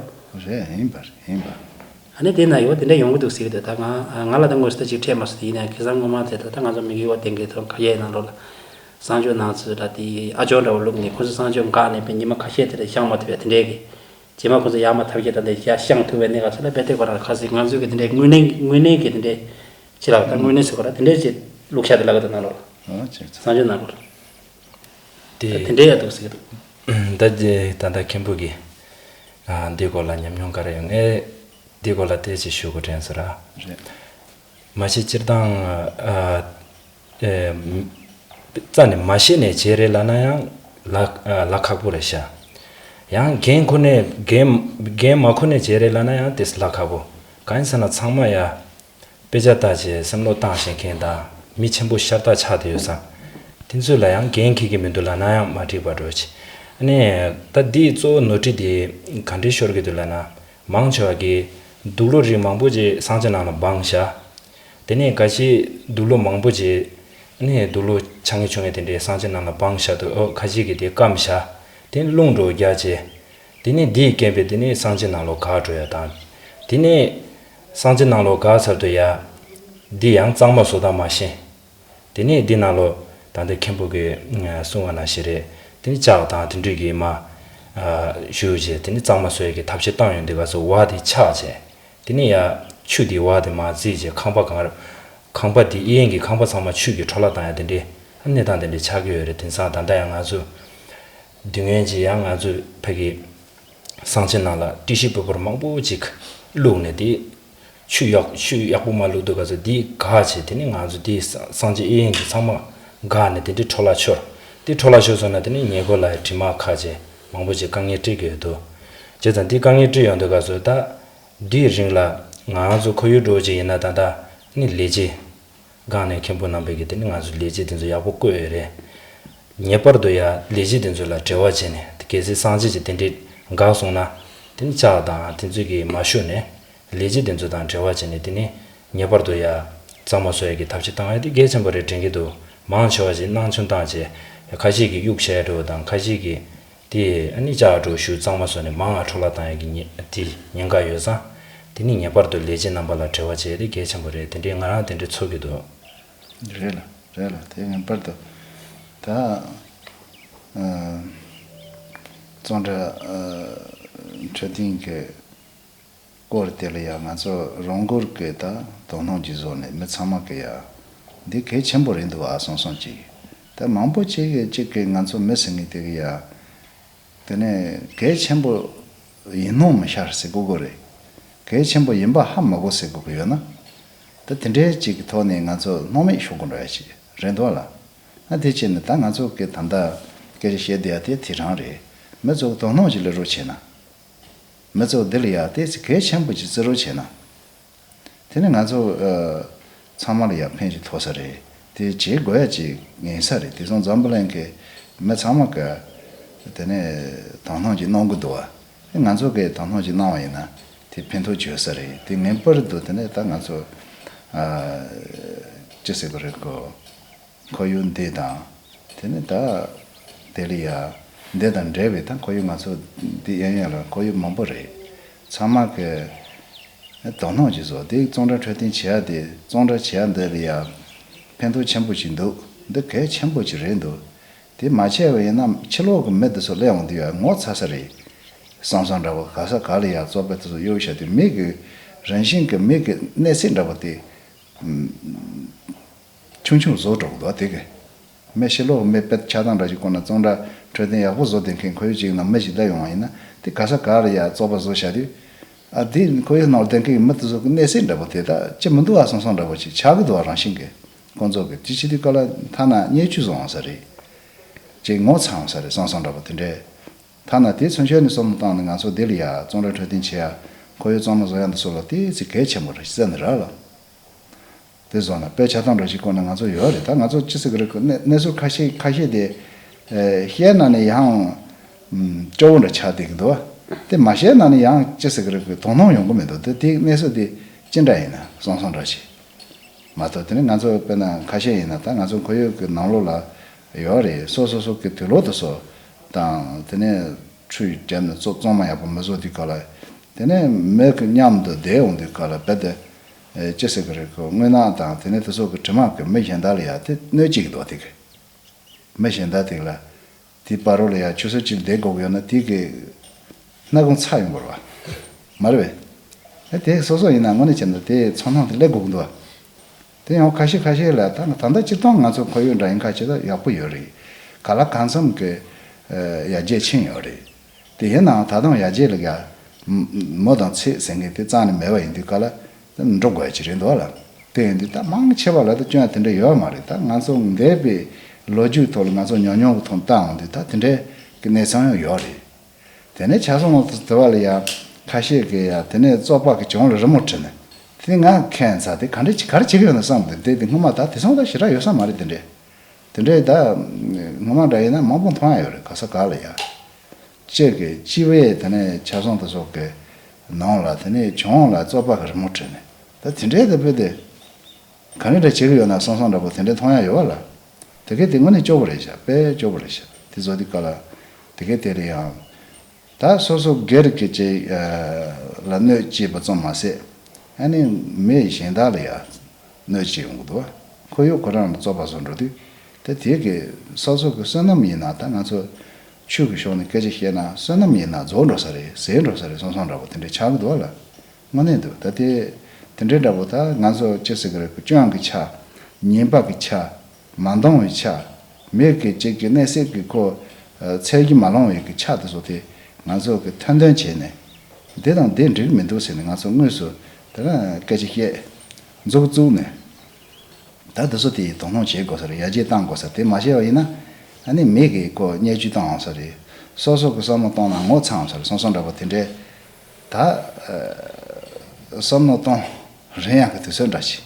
རེད། ཡིན་པ་རེད། ཡིན་པ། ཨ་ནི་དེ་ན་ཡོད་དེ་འདྲ་ཡོང་གི་འདུག་ཟེར་གི་འདུག་ད་ང་ང་ལ་ད་དངོས་སུ་ད་ཅིག་འཕྲད་མ་སོང་། དེ་ཡིན་ན་ཁ་སང་སྔོན་མ་དེ་ད་ད་ང་ཚོ་མི་གི་བ་དེང་གི་ཐོག་ཁ་ཡའི་ནང་ལོགས་ལ་གསང་སྤྱོད་ནང་ཚུད་ལ་དེ་ཨ་ཅོ་འདྲ་བོ་བླུགས་ནས་ཁོ་ཚོ་གསང་སྤྱོད་འགག་ནས་པའི་ཉི་མ་ཁ་ཤས་དེ་འདྲ་བཞག་མ་ཐུབ་པའི་དེ་འདྲའི་གི་རྗེས་མ་ཁོ་ཚོ་ཡར་མར་ཐབས་ཤེས་དང་དེ་ཡར་བཤང་ཐུབ་པའི་གནས་སྐབས་སུ་ལ་རྦད་དེ་ཁོ་རང་ཁ་སང་ང་ཚོའི་གི་དེ་འདྲའི་དངོས་གནས་དངོས་གནས་གི་དེ་འདྲའི་ཕྱི་ལ་ད་དངོས་གནས་སུ་ཁོ་རང་དེ་འདྲའི་ཅིག་བླུགས་ཤ་དེ་ལ་ག་དེ་ནང་ལོགས་ཨ་ཅེ་ཅེ། གསང་སྤྱོད་ནང་ལོགས་དེ་དེ་འདྲའི་ཡ་འདུག་ཟེར་གི་འདུག་ད་ད་ད་མཁན་པོ་གི་ཨ་འདི་སྐོར་ལ་ཉམས་མྱོང་ག་རེ་ཡོད། ངས་འདི་སྐོར་ལ་དེ་ཅིག་ཞུ་དགོས་དྲན་སོང་ར། རེད། མ་གཞི་སྤྱིར་བཏང་ཨ་ཨེ་རྩ་ནས་མ་ཤེས་ནས་བྱས་རེད་ལབ་ན་ཡང་ལ་ཨ་ལ་ཁག་པོ་རེད་ཤག་ཡང་འགན་ཁུར་ནས་འགན་འགན་མ་ཁུར་ནས་བྱས་རེད་ལབ་ན་ཡང་དེ་ལ་ཁག་པོ། གང་ཡིན་ཟེར་ན་ཚང་མ་ཡ་དཔེ་ཆ་ལྟ་བྱས་སེམས་བློ་བཏང་བྱེད་མཁན་དང་མི་ཆེན་པོ་ཤ་སྟག་ཆགས་བསྡད་ཡོད་ས། དེ་ཚོ་ལ་ཡང་འགན་འཁྱེར་གྱི་མི་འདུག་ལབ་ན་ཡང་མ་འགྲིག་པ་འགྲོ་ཆེ། ཨ་ནི་ད་འདིའི་གཙོ་བོ་ནོར་འཁྲུལ་དེ་ག་འདྲའི་ཤོར་གྱི་འདུག་ལབ་ན། མང་ཆེ་བ་གིས་དུག་ལོག་རིགས་མང་པོ་ཅིག་གསང་སྤྱོད་ནང་ལ་སྦངས་བཞག་དེ་ནས་འགའ་ཞིག་དུག་ལོག་མང་པོ་ཅིག་ནས་དུག་ལོག་ཆ་ངེ་ཆུང་ངེ་དེ་འདྲའི་གསང་སྤྱོད་ནང་ལ་སྦངས་བཞག་འདུག་ཨོ་ཁ་ཤས་ཀྱིས་དེ་སྐམ་བཞག་དེ་ནས་རླུང་འགྲོ་རྒྱག་བྱས། དེ་ནས་འདིའི་རྐྱེན་པས་དེ་ནས་གསང་སྤྱོད་ནང་ལོགས་འགག་འགྲོ་ཡ་དང་། དེ་ནས་གསང་སྤྱོད་ནང་ལོགས་འགག་ཚར་དུས་ཡ། འདི་ཡང་གཙང་མ་བཟོ་སྟངས་མ་ཤེས། དེ་ནས་འདི་ནང་ལོགས་ད་ལྟ་མཁན་པོ་གིས་གསུངས་པ་ནང་བཞིན་རེད། དེ་ནས་ལྕགས་དང་དེ་འདྲས་ཀྱིས་མར་ཞུ་བྱས་དེ་ནས་གཙང་མ་བཟོ་ཡ་གི་ཐབས་ཤེས་བཏང་ཡོང་དུས་སྐབས་སུ་བ་དེ་ཆག་བྱས། དེ་ནས་ཡ་ཆུ་དེ་བ་དེ་མར་བརྫིས་བྱས་ཁང་པ་གང་རུ། ཁང་པ་དེ་གཡས་གཡོན་གྱི་ཁང་པ་ཚང་མ་ཆུ་གིས་འཕྲོ་བརླག་བཏང་ཡ་དེ་འདྲས་གནས་སྟངས་དེ་འདྲས་ཆགས་ཀྱི་ཡོད་རེད། དེང་སང་ད་ལྟ་ཡང་ང་ཚོ་དུས་ངན་གྱི་ཡང་ང་ཚོ་ཕ་གི་གསང་སྤྱོད་ནང་ལ་ཏི་ཤི་པེ་པར་མང་པོ་ཅིག་བླུགས་ནས་དེ་ཆུ་ཡག་ཆུ་ཡག་པོ་མ་བླུགས་དུས་ག་ཚོད་དེ་འགག་བྱས་དེ་ནས་ང་ཚོ་དེ་གསང་སྤྱོད་གཡས་གཡོན་གྱི་ཚང་མ་འགག་ནས་དེ་འདྲས་འཕྲོ་བརླག་ཤོར། དེ་འཕྲོ་བརླག་ཤོར་སོང་ན་དེ་ནས་ཉེ་འཁོར་ལ་དྲི་མ་ཁ་བྱས་མང་པོ་ཅིག་དཀའ་ངལ་འཕྲད་ཀྱི་ཡོད་དོ། བྱས་ཙང་དེ་དཀའ་ངལ་འཕྲད་ཡོང་དུས་ག་ཚོད་ད། འདིའི་རིང་ལ་ང་རང་ཚོ་ཁོར་ཡུག་འགྲོ་བྱེད་ཡིན་ན་ད་ལྟ་ནི་ལས་བྱེད་སྒང་ནས་མཁན་པོ་རྣམ་པས་ཀྱི་དེ་ནི་ང་ཚོ་ལས་བྱེད་དེ་ཚོ་ཡག་པོ་བསྐོས་ཡོད་རེད། ངེས་པར་དུ་ཡ་ལས་བྱེད་དེ་ཚོ་ལ་འབྲེལ་བ་བྱས་ནས་དེ་གལ་སྲིད་གསང་སྤྱོད་ཀྱི་དེ་འདྲའི་འགག་སོང་ན་དེ་ནི་ལྕགས་དང་དེ་ཚོ་གིས་མ་ཞུ་ནས་ལས་བྱེད་དེ་ཚོ་དང་འབྲེལ་བ་བྱས་ནས་དེ་ནི་ངེས་པར་དུ་ཡ་གཙང་མ་བཟོ་ཡ་གི་ཐབས་ཤེས་བཏང་ཡ་དེ་གལ་ཆེན་པོ་རེད་དྲན་གྱི་འདུག་མང་ཆེ་བ་ཞིག་སྣང་ཆུང་བཏང་བྱས་ཁ་ཤས་ཀྱིས་གཡུག་བྱས་འགྲོ་དང་ཁ་ཤས་ཀྱིས། དེ་ཨ་ནི་ལྕགས་སྒྲོག་ཞུ་གཙང་མ་བཟོས་ནས་མང་ང་འཕྲོ་བརླག་བཏང་ཡག་གི་ཉེ་དེ་ཉེན་ཁ་ཡོད་ཙང་། དེ་ནི་ངེས་པར་དུ་ལས་བྱེད་རྣམ་པ་ལ་འབྲེལ་བ་བྱས་ཏེ་གལ་ཆེན་པོ་རེད། དེ་འདྲའི་ང་རང་དེ་འདྲའི་ཚོར་གྱི་འདུག་རེད་ལ་རེད་ལ་དེ་ངེས་པར་དུ་ད་ཨ་གཙང་སྦྲ་ཨ་འཕྲོད་བསྟེན་གྱི་སྐོར་དེ་ལ་ཡང་ང་ཚོ་རང་འགུལ་གྱིས་ད་དོ་སྣང་ཅིག་བཟོ་ནས་མི་ཚང་མ་གི་ཡ་འདི་གལ་ཆེན་པོ་རེད་འདུག་ཨ་བསམ་བསམ་ཅིག་ད་མང་པོ་ཅིག་གིས་ཅིག་གིས་ང་ཚོ་མི་ཟེར་མཁན་དེ་གི་ཡ་དེ་ནས་གལ་ཆེན་པོ་ཡིན་ནོ་མི་ཤར་ཟེར་གོ་གི་རེད། གལ་ཆེན་པོ་ཡིན་པ་ཧ་མ་གོ་ཟེར་གོ་གི་ཡོད་ན། ད་དེ་འདྲའི་ཅིག་གི་ཐོག་ནས་ང་ཚོ་སྣང་མེད་ཤོར་གི་འགྲོ་ཡ་ཅིག་རེད་འདུག་ལ། ཨ་དེ་བྱས་ནས་ད་ང་ཚོ་གི་ད་ལྟ་སྐད་ཆ་བཤད་བསྡད་ཡ་དེ་དེ་རང་རེད། མི་ཚོ་དོ་སྣང་ཅིག་སླེབས་རོགས་བྱས་ན། མི་ཚོ་འདི་ལ་ཡ་ཏོག་ཙམ་གལ་ཆེན་པོ་ཅིག་བརྩི་རོགས་བྱས་ན། དེ་ནི་ང་ཚོ་ཨ་ཚང་མ་ལ་ཡ་ཕན་ཅིག་ཐོགས་ས་རེད། དེ་བྱེད་དགོས་ཡ་ཅིག་ཡིན་ས་རེད། དེ་སོང་འཛམ་བུ་གླིང་གི་མི་ཚང་མ་གི་དེ་ནས་དོ་སྣང་ཅིག་གནང་གི་འདུག་བ། དེ་ང་ཚོ་གིས་དོ་སྣང་ཅིག་གནང་བ་ཡིན་ན་དེ་ཕན་ཐོགས་ཅིག་ཡོད་ས་རེད། དེ་ངེས་པར་དུ་དེ་ནས་ད་ང་ཚོ་ཨ་ཅི་ཟེར་དགོས་རེད་གོ། ཁོར་ཡུག་འདི་དང་། དེ་ནི་ད། དེ་ལ་ཡ། འདི་དང་འབྲེལ་བའི་ད་ཁོར་ཡུག་ང་ཚོ་འདི་ཡན་ཡན་ལ་ཁོར་ཡུག་མང་པོ་རེད། ཚང་མ་གི། དོ་སྣང་ཅིག་བཟོ་དེ་གཙང་སྦྲ་འཕྲོད་བསྟེན་བྱེད་ཡ་དེ་གཙང་སྦྲ་བྱེད་ཡ་འདི་ལ་ཡ། ཕན་ཐོགས་ཆེན་པོ་ཅིག་འདུག་འདི་གལ་ཆེན་པོ་ཅིག་རེད་འདུག་དེ་མ་བྱས་པ་ཡིན་ན་ཕྱི་ལོགས་ཀྱི་མི་དེ་ཚོ་སླེབས་འོང་དུས་ཡ་ངོ་ཚ་ས་རེད། བསམ་བསམ་འདྲ་བོ་ག་ས་ག་ལ་ཡ་བཙོག་པ་དེ་ཚོ་གཡུག་བཞག་དུས་མི་གི་རང་བཞིན་གྱི་མི་གི་གནས་ཚད་འདྲ་བོ་དེ། ཆུང་ཆུང་བཟོ་འགྲོ་གི་འདུག་དེ་གི། མི་ཕྱི་ལོགས་མི་དཔེ་ཆ་སྟངས་འདྲ་ཞིག་བཀོད་ན་གཙང་སྦྲ་འཕྲོད་བསྟེན་ཡག་པོ་བཟོ་བསྡད་མཁན་ཁོར་ཡུག་ཅིག་ནང་མི་ཞིག་སླེབས་ཡོང་བ་ཡིན་ན་དེ་ག་ས་ག་ལ་ཡ་བཙོག་པ་བཟོ་བཞག་དུས། ཨ་དེ་ཁོར་ཡུག་ནང་ལ་བསྡད་མཁན་གྱི་མི་དེ་ཚོ་གི་གནས་ཚུལ་འདྲ་པོ་དེ་ད་ཅི་མི་འདུག་ཨ་བསམ་བསམ་འདྲ་པོ་ཅིག་ཆགས་ཀྱི་འདུག་ཨ། རང་བཞིན་གྱིས་ཁོང་ཚོ་གི་དེ་བྱེད་དུས་སྐབས་ལ་ཐ་ན་བརྙས་བཅོས་བཟོ་འོང་ས་རེད། ཅིག་ངོ་ཚ་འོང་ས་རེད་བསམ་བསམ་འདྲ་པོ་དེ་འདྲས། ཐ་ན་དེ་ཚུན་ཆད་ནས་བསམ་བློ་བཏང་ནས་ང་ཚོ་འདི་ལ་ཡ་བཙོན་ར་འཕྲོད་བསྟེན་བྱེད་ཡ་ཁོར་ཡུག་གཙང་མ་བཟོ་ཡ་འདི་ཚོ་ལ་དེ་ཚེ་གལ་ཆེན་པོ་རེད་བསམ་ནི་རེད་ལ། དེ་བཟོ་ན་དཔེ་ཆ་ཚང་འདྲ་ཞིག་བཀོད་ན་ང་ཚོ་ཡོད་རེད། ད་ང་ཚོ་ཅི་ཟེར་གི་རེད། གི་གནས་གནས་ཚུལ་ཁ་ཤས་ཁ་ཤས་དེ་ཨེ་བཤད་ན་ནི་ཡང་ཨམ་སྐྱོ་བོ་འདྲ་ཆགས་བསྡད་ཀྱི་འདུག་བ། དེ་མ་བཤད་ན་ནི་ཡང་ཅི་ཟེར་གི་རེད། གི་དོ་སྣང་ཡོང་གི་མི་འདུག་དེ་དེ་གནས་ཚུལ་དེ་ཅི་འདྲ་ཡིན་ན་བསམ་བསམ་འདྲ་ཞིག་མ་གཏོགས། དེ་ནི་ང་ཚོ་དཔེར་ན་ཁ་ཤས་ཡིན་ན་ད་ང་ཚོ་ཁོར་ཡུག་གི་ནང་ལོགས་ལ་ཡོད་རེད། སོ་སོ་སོ་གི་དུག་ལོག་དེ་ཚོ་དང་དེ་ནས་ཁྲུས་བརྒྱབ་ནས་བཙོ་བཙོན་མ་ཡག་པོ་མི་བཟོ་དུས་སྐབས་ལ། དེ་ནས་མི་གི་མཉམ་དུ་བསྡད་འོང་དུས་སྐབས་ལ་རྦད་དེ་ཨེ་ཅི་ཟེར་གི་རེད། གི་རྔུལ་ནག་དང་དེ་ནས་དེ་ཚོ་གི་དྲི་མ་གི་མི་གཞན་དག་ལ་ཡ་དེ་གནོད་སྐྱེལ་གི་འདུག་དེ་གི་མི་གཞན་དག་དེ་ལ་དེ་བར་རོ་ལ་ཡ་ཆུ་ཚོད་གཅིག་བསྡད་དགོས་ཀྱི་ཡོད་ན་དེ་གི་སྣ་ཁུང་ཚ་ཡོང་གི་རེད་བ། མ་རེད་པས། ཨེ་དེ་སོ་སོ་ཡིན་ན་དངོས་གནས་བྱས་ན་དེ་ཚོར་སྣང་དེ་སླེབས་དགོས་ཀྱི་འདུག་བ། དེ་ཡང་ཁ་ཤས་ཁ་ཤས་ལ་ད་ད་ལྟ་སྤྱིར་བཏང་ང་ཚོ་ཁོར་ཡུག་འདྲ་ཡིན་ཁ་ཤས་ད་ཡག་པོ་ཡོད་རེད། ག་ལ་གང་འཚམ་གི་ཡར་རྒྱས་ཕྱིན་ཡོད་རེད། དེ་ཡིན་ནའང་ད་དུང་ཡར་རྒྱས་ལ་ཡ་མུ་དང་ཚད་ཟེར་མཁན་དེ་རྩ་ནས་མེད་པ་ཡིན་དུས་སྐབས་ལ་འགྲོ་དགོས་ཀྱི་རེད་འདུག་ལ། དེ་ཡིན་དུས་ད་མང་ཆེ་བ་ལ་ད་སྐྱོན་དེ་འདྲ་ཡོད་མ་རེད། ད་ང་ཚོ་འདས་པའི་ལོ་རྒྱུས་ཐོག་ལ་ང་ཚོ་ཉམས་མྱོང་གི་ཐོག་བལྟ་འོང་དུས་ད་དེ་འདྲའི་གི་གནས་ཚུལ་ཡང་ཡོད་རེད། དེ་ནས་ཆ་ཚང་དུ་དུ་བ་ལ་ཡ་ཁ་ཤས་ཀྱིས་ཡ་དེ་ནས་བཙོག་པ་གི་གྱོང་ལ་རི་མོ་བྲིས་ནས་དེ་ང་ཁྱད་མཚར་དེ་ག་འདྲ་ག་རེ་བྱེད་ཀྱི་ཡོད་ན་བསམ་དེ་དེ་དེ་སྔོན་མ་ད་དེ་སོང་ད་ཞེ་དྲག་ཡོད་ས་མ་རེད། དེ་འདྲས་དེ་འདྲས་ད་སྔོན་མ་འདྲ་ཡིན་ན་མང་པོ་མཐོང་ཡ་ཡོད་རེད། ག་ས་ག་ལ་ཡ་གཅིག་གི་སྤྱི་བའི་དེ་ནས་ཆ་ཚང་དེ་ཚོ་གི་ནང་ལ་དེ་ནས་གྱོང་ལ་བཙོག་པ་གི་རི་མོ་བྲིས་ནས་ད་དེ་འདྲས་དེ་བོད་དེ། ག་འདྲ་བྱེད་ཀྱི་ཡོད་ན་བསམ་བསམ་འདྲ་པོ་དེ་འདྲ་མཐོང་ཡ་ཡོད་པ་ལ། དེ་གས་དེ་དངོས་གནས་སྐྱོ་པོ་རེད་ཤག་དཔེ་སྐྱོ་པོ་རེད་ཤག་དེ་བཟོ་དུས་སྐབས་ལ། དེ་གས་དེ་ལ་ཡང་། ད་སོ་སོ་སྒེར་གྱི་ཅིག་ལ་གནོད་སྐྱེལ་བ་ཙམ་མ་ཟད། ཨ་ནི་མི་གཞན་དག་ལ་ཡང་གནོད་སྐྱེལ་ཡོང་གི་འདུག་ཁོར་ཡུག་ཁོ་རང་ལ་བཙོག་པ་བཟོ་འགྲོ་དུས། དེ་དེ་གས་སོ་སོ་གི་བསོད་ནམས་ཡིན་ན་ད་ང་ཚོ་ཆོས་ཀྱི་ཕྱོགས་ནས་སྐད་ཆ་བཤད་ན་བསོད་ནམས་ཡིན་ན་རྫོགས་འགྲོ་ས་རེད། ཟད་འགྲོ་ས་རེད་བསམ་བསམ་འདྲ་པོ་དེ་འདྲ་ཆགས་ཀྱི་འདུག་ལ། དངོས་གནས་འདུག་ད་དེ་དེ་འདྲའི་འདྲ་པོ་ད་ང་ཚོ་ཅི་ཟེར་གི་རེད། སྐྱོན་གྱི་ཆ། ཉེས་པ་གི་ཆ། མ་འདང་བའི་ཆ། མི་གི་གཅིག་གི་གནས་ཚད་ཀྱི་ཁོ་ཚད་གཞི་མ་ལོངས་པའི་གི་ཆ་དེ་ཚོ་དེ་ང་ཚོ་གི་ཐེར་འདོན་བྱས་ནས་འདི་དང་འདི་འགྲིག་མི་འདུག་ཟེར་ནས་ང་ཚོ་དངོས་སུ་དེ་ལ་སྐད་ཆ་བཤད། མཛུབ་བཙུགས་ནས། ད་དེ་ཚོ་དེ་དོ་སྣང་བྱེད་དགོས་ས་རེད། ཡར་རྒྱས་གཏང་དགོས་ས་རེད། དེ་མ་བྱས་པ་ཡིན་ན་ཨ་ནི་མི་གིས་ཁོ་བརྙས་བཅོས་བཏང་འོང་ས་རེད། སོ་སོ་གི་བསམ་བློ་གཏོང་ན་ངོ་ཚ་འོང་ས་རེད་བསམ་བསམ་འདྲ་པོ་དེ་འདྲའི་ད་བསམ་བློ་གཏོང་རན་ཡག་གི་དུས་ཚོད་འདྲ་ཞིག་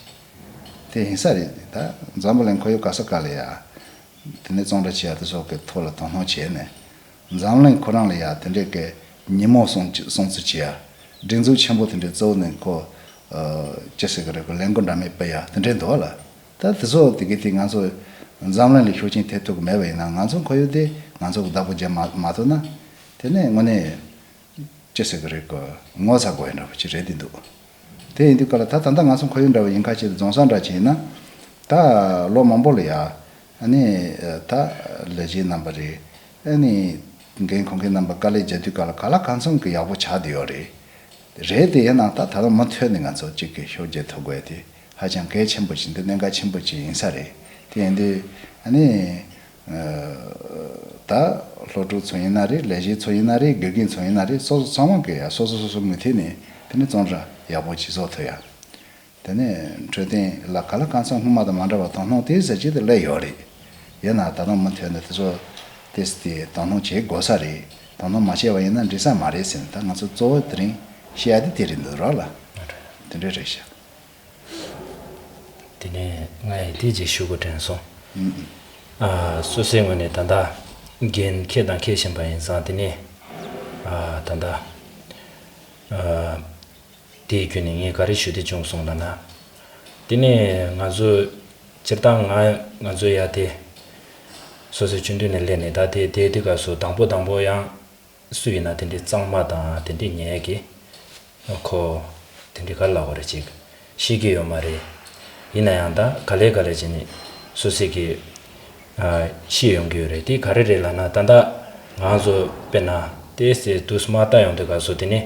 དེ་ཡིན་ས་རེད། ད་འཛམ་བུ་གླིང་ཁོར་ཡུག་ག་ས་ག་ལ་ཡ་དེ་ནས་བཙོན་ཁྲ་བྱེད་ཡ་དེ་ཚོ་གི་ཐོག་ལ་དོ་སྣང་བྱས་ནས། འཛམ་གླིང་ཁོ་རང་ལ་ཡ་དེ་འདྲའི་གི་ཉིན་མོ་སྲུང་སྲུང་བརྩི་བྱེད་ཡ། སྒྲིག་འཛུགས་ཆེན་པོ་དེ་འདྲའི་གཙོ་བོ་ནས་ཁོ། ཅི་ཟེར་གི་རེད། ཁོ་ལས་འགུལ་འདྲ་མིན་སྤེལ་ཡ་དེ་འདྲའི་འདུག་ལ། ད་དེ་ཚོ་དེ་གི་དེ་ང་ཚོ་འཛམ་གླིང་ལ་ཤུགས་རྐྱེན་ཐེབས་ཐུབ་ཀྱི་མེད་པ་ཡིན་ན་ང་ཚོ་ཁོར་ཡུག་དེ་ང་ཚོ་གི་བདག་པོ་རྒྱབ་མ་མ་ཐུབ་ན། དེ་ནས་དངོས་གནས། ཅི་ཟེར་གི་རེད། ཁོ་ངོ་ཚ་དགོས་ཡ་འདྲ་པོ་ཅིག་རེད་དེ་འདུག་དེ་ཡིན་དུས་སྐབས་ལ་ད་ད་ལྟ་ང་ཚོ་ཁོར་ཡུག་འདྲ་བ་ཡིན་ཁ་ཆེ་རྫོང་ས་འདྲ་ཅིག་ཡིན་ན། ད་ལོ་མང་པོ་ལ་ཡ། ཨ་ནི་ད་ལས་བྱེད་རྣམ་པ་རེད། ཨ་ནི་འགན་འཁུར་མཁན་རྣམ་པ་དཀའ་ལས་རྒྱག་དུས་སྐབས་ལ་ག་ལ་གང་འཚམ་གི་ཡག་པོ་ཆགས་བསྡད་ཡོད་རེད། རེད་དེ་ཡིན་ནའང་ད་ད་ལྟ་མུ་མཐུད་ནས་ང་ཚོ་གཅིག་གི་ཤུགས་རྒྱག་ཐུབ་དགོས་དེ་ཧ་ཅང་གལ་ཆེན་པོ་ཞིག་འདི་གནད་འགག་ཆེན་པོ་ཅིག་ཡིན་ས་རེད། དེ་ཡིན་དུས་ཨ་ནི། ད་སློབ་ཕྲུག་ཚོ་ཡིན་ན་རེད། ལས་བྱེད་ཚོ་ཡིན་ན་རེད། དགེ་རྒན་ཚོ་ཡིན་ན་རེད། སོ་སོ་ཚང་མ་གིས་ཡ་སོ་སོ་སོ་སོ་མུ་མཐུད་ནས་དེ་ནས་བཙོན་ར་ཡག་པོ་ཅིག་བཟོ་ཐུབ་ཡ། དེ་ནས་འཕྲོད་བསྟེན་ལ་ག་ལ་གང་འཚམ་སྔོན་མ་དང་མ་འདྲ་བ་དོ་སྣང་དེ་ཟེར་གྱི་དེ་སླེབས་ཡོད་རེད། ཡིན་ན་ད་དུང་མུ་མཐུད་ནས་དེ་ཚོ་དེ་དེ་དོ་སྣང་བྱེད་དགོས་ས་རེད། དོ་སྣང་མ་བྱས་པ་ཡིན་ན་འགྲིག་ས་མ་རེད་ཟེར་ནས་ད་ང་ཚོ་གཙོ་བོ་དེ་རིང་བཤད་ཡ་དེ་དེ་རེད་འདུག་རོགས་ལ། དེ་འདྲ་རེད་ཤག་དེ་ནས་ང་ཡི་དེ་ཅིག་ཞུ་དགོས་དྲན་སོང་། ཨ། སོ་སོའི་ངོས་ནས་ད་ལྟ་འགན་འཁྱེར་དང་འཁྱེར་བཞིན་པ་ཡིན་ཙང་དེ་ནས་ཨ། ད་ལྟ་ཨ། དེའི་བརྒྱུད་ནས་ངས་ག་རེ་ཞུ་འདོད་བྱུང་སོང་ལབ་ན། དེ་ནས་ང་ཚོ་སྤྱིར་བཏང་ང་ང་ཚོའི་ཡ་དེ་སོ་སོའི་སྤྱི་འཐུས་ནས་སླེབས་ནས་ད་དེ་དེ་དུས་སྐབས་སུ་དང་པོ་དང་པོ་ཡང་། སུ་ཡིན་ན་དེ་འདྲའི་གཙང་མ་དང་དེ་འདྲའི་ཉེས་ཀྱི་ཁོ་དེ་འདྲའི་ག་ལ་གོ་རེ་ཅིག་ཤེས་ཀྱི་ཡོད་མ་རེད། ཡིན་ན་ཡང་ད་ག་ལེ་ག་ལེ་བྱས་ནས་སོ་སོས་ཀྱི་ཤེས་ཡོང་གི་ཡོད་རེད། དེ་ག་རེ་རེད་ལབ་ན་ད་ལྟ་ང་ཚོ་དཔེར་ན་ཏེ་སེ་དུས་མ་ལྟ་ཡོང་དུས་ག་སོ་དེ་ནི་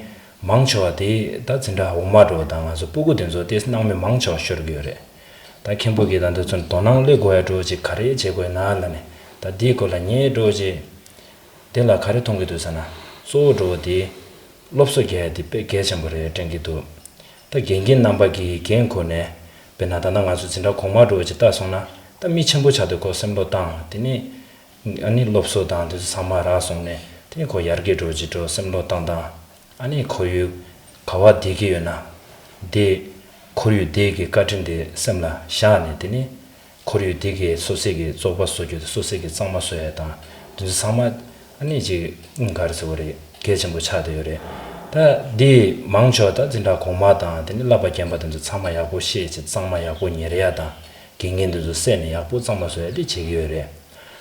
མང་ཆེ་བ་དེ་ད་འཛིན་གྲྭ་འོག་མ་འགྲོ་དང་ང་ཚོ་སྤུ་གུ་དེ་ཚོ་ཏེ་སྣང་མེད་མང་ཆེ་བ་ཤོར་གི་ཡོད་རེད། ད་མཁན་པོ་གིས་ད་འདི་ཚོ་དོ་སྣང་སླེབས་དགོས་ཡ་འགྲོ་ཅིག་ག་རེ་བྱེད་དགོས་ན་ལབ་ནས་ད་དེའི་སྐོར་ལ་ངས་འགྲོ་ཅིག་དེ་ལ་ག་རེ་མཐོང་གི་འདུག་ཟེར་ན། གཙོ་བོ་འགྲོ་བ་དེ་ སློབ་གསོ་རྒྱག་ཡ་དེ་དཔེ་གལ་ཆེན་པོ་རེད་དྲན་གྱི་འདུག་ད་དགེ་རྒན་རྣམ་པ་གིས་འགན་ཁུར་ནས། དཔེར་ན་ད་ལྟ་ང་ཚོ་འཛིན་གྲྭ་གོང་མ་འདྲ་བོ་ཅིག་ལྟ་སོང་ན། ད་མི་ཆེན་པོ་ཆགས་དུས་ཁོ་སེམས་བློ་བཏང་། དེ་ནས་ཨ་ནི་སློབ་གསོ་དང་དེ་ཚོ་ཚང་མ་རག་སོང་ནས། དེ་ནས་ཁོ་ཡར་རྒྱས་འགྲོ་ཅིག་འགྲོ་སེམས་བློ་བཏང་དང་། ཨ་ནི་ཁོར་ཡུག་ག་བ་བསྡད་ཀྱི་ཡོད་ན། དེ་ཁོར་ཡུག་དེ་གི་བཀའ་དྲིན་དེ་སེམས་ལ་བཞག་ནས། དེ་ནས་ཁོར་ཡུག་དེ་གི་སོ་སོའི་གི་བཙོག་པ་བཟོ་རྒྱུ་དང་། སོ་སོའི་གི་གཙང་མ་བཟོ་ཡ་དང་། དེ་ཚོ་ཚང་མ་ཨ་ནི་ཅིག་ག་རེ་ཟེར་དགོས་རེད། གལ་ཆེན་པོ་ཆགས་བསྡད་ཡོད་རེད། ད་འདི་མང་ཆེ་བ་ད་འཛིན་གྲྭ་གོང་མ་དང་། དེ་ནས་བསླབ་པ་རྒན་པ་དེ་ཚོ་ཚང་མ་ཡག་པོ་ཤེས་བྱས། གཙང་མ་ཡག་པོ་གཉེར་ཡ་དང་། དགེ་རྒན་དེ་ཚོ་བསད་ནས་ཡག་པོ་གཙང་མ་བཟོ་ཡ་དེ་བྱེད་ཀྱི་ཡོད་རེད།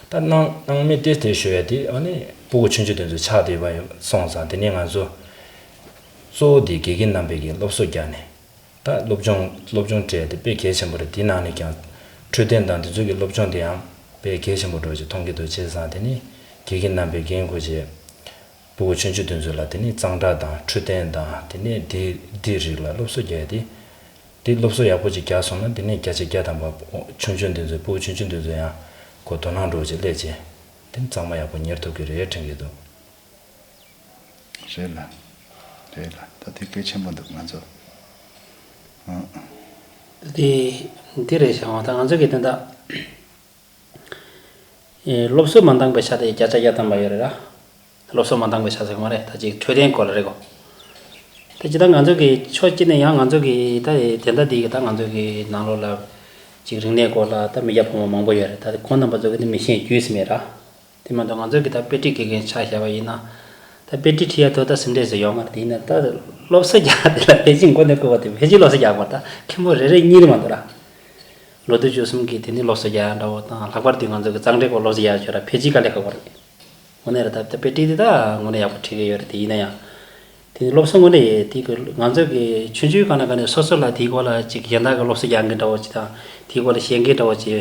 ད་སྣང་སྣང་མེད་དེ་དེ་ཤོད་ཡ་དེ་ཨ་ནི་སྤུ་གུ་ཆུང་ཆུང་དེ་ཚོ་ཆགས་བསྡད་པ་ཡོད་སོང་ཙང་། དེ་ནས་ང་ཚོ་གཙོ་བོ་དེ་དགེ་རྒན་རྣམ་པས་ཀྱི་སློབ་གསོ་རྒྱག་ནས། ད་སློབ་སྦྱོང་སློབ་སྦྱོང་སྤྲད་དེ་དཔེ་གལ་ཆེན་པོ་རེད། དེའི་ནང་ནས་ཀྱང་འཕྲོད་བསྟེན་དང་དེ་ཚོ་གི་སློབ་སྦྱོང་དེ་ཡང་དཔེ་གལ་ཆེན་པོ་འདྲ་བོ་ཅིག་མཐོང་གི་འདུག་བྱས་ཙང་། དེ་ནས་དགེ་རྒན་རྣམ་པས་འགན་ཁུར་བྱས། སྤུ་གུ་ཆུང་ཆུང་དེ་ཚོ་ལ་དེ་ནས་གཙང་སྦྲ་དང་འཕྲོད་བསྟེན་དང་། དེ་ནས་དེ་དེའི་རིགས་ལ་སློབ་གསོ་རྒྱག་ཡ་དེ། དེ་སློབ་གསོ་ཡག་པོ་ཅིག་རྒྱག་སོང་ན། དེ་ནས་བརྒྱ་ཆ་བརྒྱ་ཐམ་པ་ཆུང་ཆུང་དེ་ཚོ་སྤུ་གུ་ཆུང་ཆུང་དེ་ཚོ་ཡང་ཁོ་དོ་སྣང་འདྲ་བོ་ཅིག་སླེབས་བྱས། དེ་ནས་གཙང་མ་ཡག་པོ་གཉེར་ཐུབ་ཀྱི་རེད་དྲན་གྱི་འདུག་རེད་ལ། རེད་ལ། ད་དེ་གལ་ཆེན་པོ་འདུག་ང་ཚོ། ཨང་། དེ་འདི་རེད་བྱ་བ། ད་ང་ཚོ་གི་དོན་དག་ཨེ། སློབ་གསོ་མ་འདང་པའི་ཆ་དེ་བརྒྱ་ཆ་བརྒྱ་ཐམ་པ་ཡོད་རེད་ར། སློབ་གསོ་མ་འདང་པའི་ཆ་ཟེར་གི་མ་རེད། ད་ཅིག་འཕྲོད་བསྟེན་སྐོར་ལ་རེད་གོ། ད་ཇི་ལྟར་ང་ཚོ་གི་ཕྱོགས་གཅིག་ནས་ཡང་ང་ཚོ་གི་ད་དེ་འདྲ་དེ་གི་ད་ང་ཚོ་གི་ནང་ལོགས་ལ་ཅིག་རིག་གནས་སྐོར་ལ་ད་མི་སྐྱ་ཕོ་མོ་མང་པོ་ཡོད་རེད། ད་ཁོང་རྣམ་པ་ཚོ་གི་ནི་མི་ཤེས་རྒྱུས་སུ་མེད་ར། དེ་མ་གཏོགས་ང་ཚོ་གི་ད་དཔེ་ཁྲིད་དགེ་རྒན་ཆ་བཞག་པ་ཡིན་ན། ད་དཔེ་ཁྲིད་ཁྲིད་ཡ་ཐོག་ད་སེམས་ཁྲལ་ཟེར་ཡོད་མ་རེད། དེ་ཡིན་ན་ད་སློབ་གསོ་རྒྱག་དེ་ལ་ཕལ་ཆེར་མགོ་ནས་བཀུག་པ་དེ་ཕལ་ཆེར་སློབ་གསོ་རྒྱག་དགོས། ད་མཁན་པོ་རེ་རེ་གཉིས་རེ་མ་གཏོགས་ར། ལོ་དུས་བཅུ་གསུམ་གྱི་དེ་ནི་སློབ་གསོ་རྒྱག་ཡ་འདྲ་བོ་དང་། ལྷག་པར་དུ་ང་ཚོ་གི་གཙང་སྦྲའི་སྐོར་སློབ་གསོ་རྒྱག་ཡ་ཅིག་ཡོད་ར། ཕལ་ཆེར་དཀའ་ལས་ཁག་པོ་རེད། དངོས་གནས་རེད། ད་ད་དཔེ་ཁྲིད་དེ་ད་དངོས་གནས་ཡག་པོ་ཁྲིད་ཀྱི་ཡོད་རེད། དེ་ཡིན་ན་ཡང་། དེ་ནི་སློབ་གསོ་དངོས་གནས་དེ་གི་ང་ཚོ་གི་ཆུང་ཆུང་སྒང་ནས་སྒང་ནས་སོ་སོ་ལ་དེའི་སྐོར་ལ་ཅིག་གཞན་དག་གི་སློབ་གསོ་རྒྱག་མཁན་འདྲ་བོ་ཅིག་དང་། དེའི་སྐོར་ལ་བཤད་མཁན་འདྲ་བོ་ཅིག་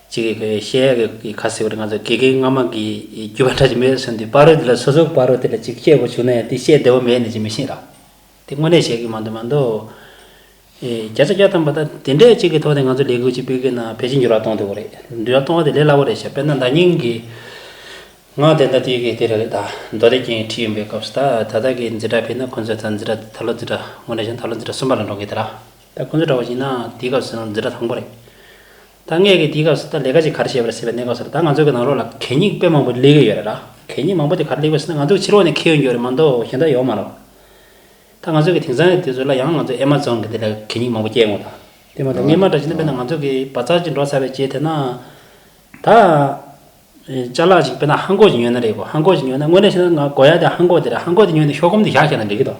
ཅིག་གི་བཤད་ཡ་གི་ག་ཟེར་བ་རེད། ང་ཚོ་དགེ་རྒན་སྔ་མ་གི་རྒྱུད་པ་འདྲ་ཅིག་མེད་ཟེར་དུས། བར་དུ་དེ་ལ་སོ་སོ་བར་དུ་དེ་ལ་ཅིག་བཤད་དགོས་བྱུང་ན་ཡང་དེ་བཤད་བདེ་བོ་མེད་ནི་ཅིག་མི་ཤེས་ར། དེ་དངོས་གནས་བཤད་ཀྱི་མ་འདུག་མ་འདུག་ཨེ། བརྒྱ་ཆ་བརྒྱ་ཐམ་པ་ད་དེ་འདྲས་ཅིག་གི་ཐོག་ནས་ང་ཚོ་ལས་འགུལ་ཅིག་སྤེལ་གི་ན་ཕལ་ཆེར་འགྱུར་བ་གཏོང་ཐུབ་ཀྱི་རེད། འགྱུར་བ་གཏོང་བ་དེ་ལས་སླ་པོ་རེད་ཤག་དཔེར་ན་ཟླ་ཉིན་གྱི་ང་དེ་འདྲ་དེ་གི་དེ་རེད། ད་མདོ་སྡེ་རྒན་ཁྲིད་ཡོང་པའི་སྐབས་སུ། ད་ད་ལྟ་གི་འཛིན་གྲྭ་ཕེབས་ན་ཁོ་ཚོ་ད་འཛིན་གྲྭ་ད་ལོ་འཛིན་གྲྭ་དངོས་གནས་བྱས་ན་ད་ལོ་འཛིན་གྲྭ་གསུམ་པ་ལ་འགྲོ་གི་དེ་ར། ད་ཁོ་ཚོ་འདྲ་བོ་ཡིན་ན་དེའི་སྐབས་སུ་འཛིན་གྲྭ་དང་པོ་རེད། ད་ངས་གི་དེའི་སྐབས་སུ་ད་ལས་ཀ་ཅིག་ག་རེ་བྱས་པ་རེད་ཟེར་བའི་གནས་སྐབས་སུ། ད་ང་ཚོ་གི་ནང་ལོགས་ལ་གད་སྙིགས་དཔེ་མང་པོ་སླེབས་ཀྱི་ཡོད་རེད་ར། གད་སྙིགས་མང་པོ་དེ་ག་རེ་སླེབས་པ་ཟེར་ན། ང་ཚོ་ཕྱི་ལོགས་ནས་འཁྱེར་ཡོང་རྒྱུ་རེད་མ་གཏོགས་གཞན་དག་ཡོད་མ་རེད། ད་ང་ཚོ་གི་དེང་སང་གི་དུས་ཚོད་ལ་ཡང་ང་ཚོ་ཨེ་མ་ཛོན་གི་དེ་ལ་གད་སྙིགས་མང་པོ་སྐྱེལ་འོང་ད། དེ་མ་གཏོགས་སྔས་མ་འདྲ་བྱས་ན། དཔེར་ན་ང་ཚོ་གི་བག་ཚ་ཅིག་འགྲོ་ཚར་བའི་རྗེས་དེ་ན། ད་ཅ་ལག་ཅིག་དཔེར་ན་ཧང་གོག་ཅིག་ཉོས་ན་རེད་གོ། ཧང་གོག་ཅིག་ཉོས་ན་དངོས་གནས་བྱས་ན་ང་དགོས་ཡ་དེ་ཧང་གོག་དེ་རེད། ཧང་གོག་དེ་ཉོས་ནས་ཤོག་སྒམ་དེ་བཞག་བཞག་ན་འགྲིག་གི་འདུག་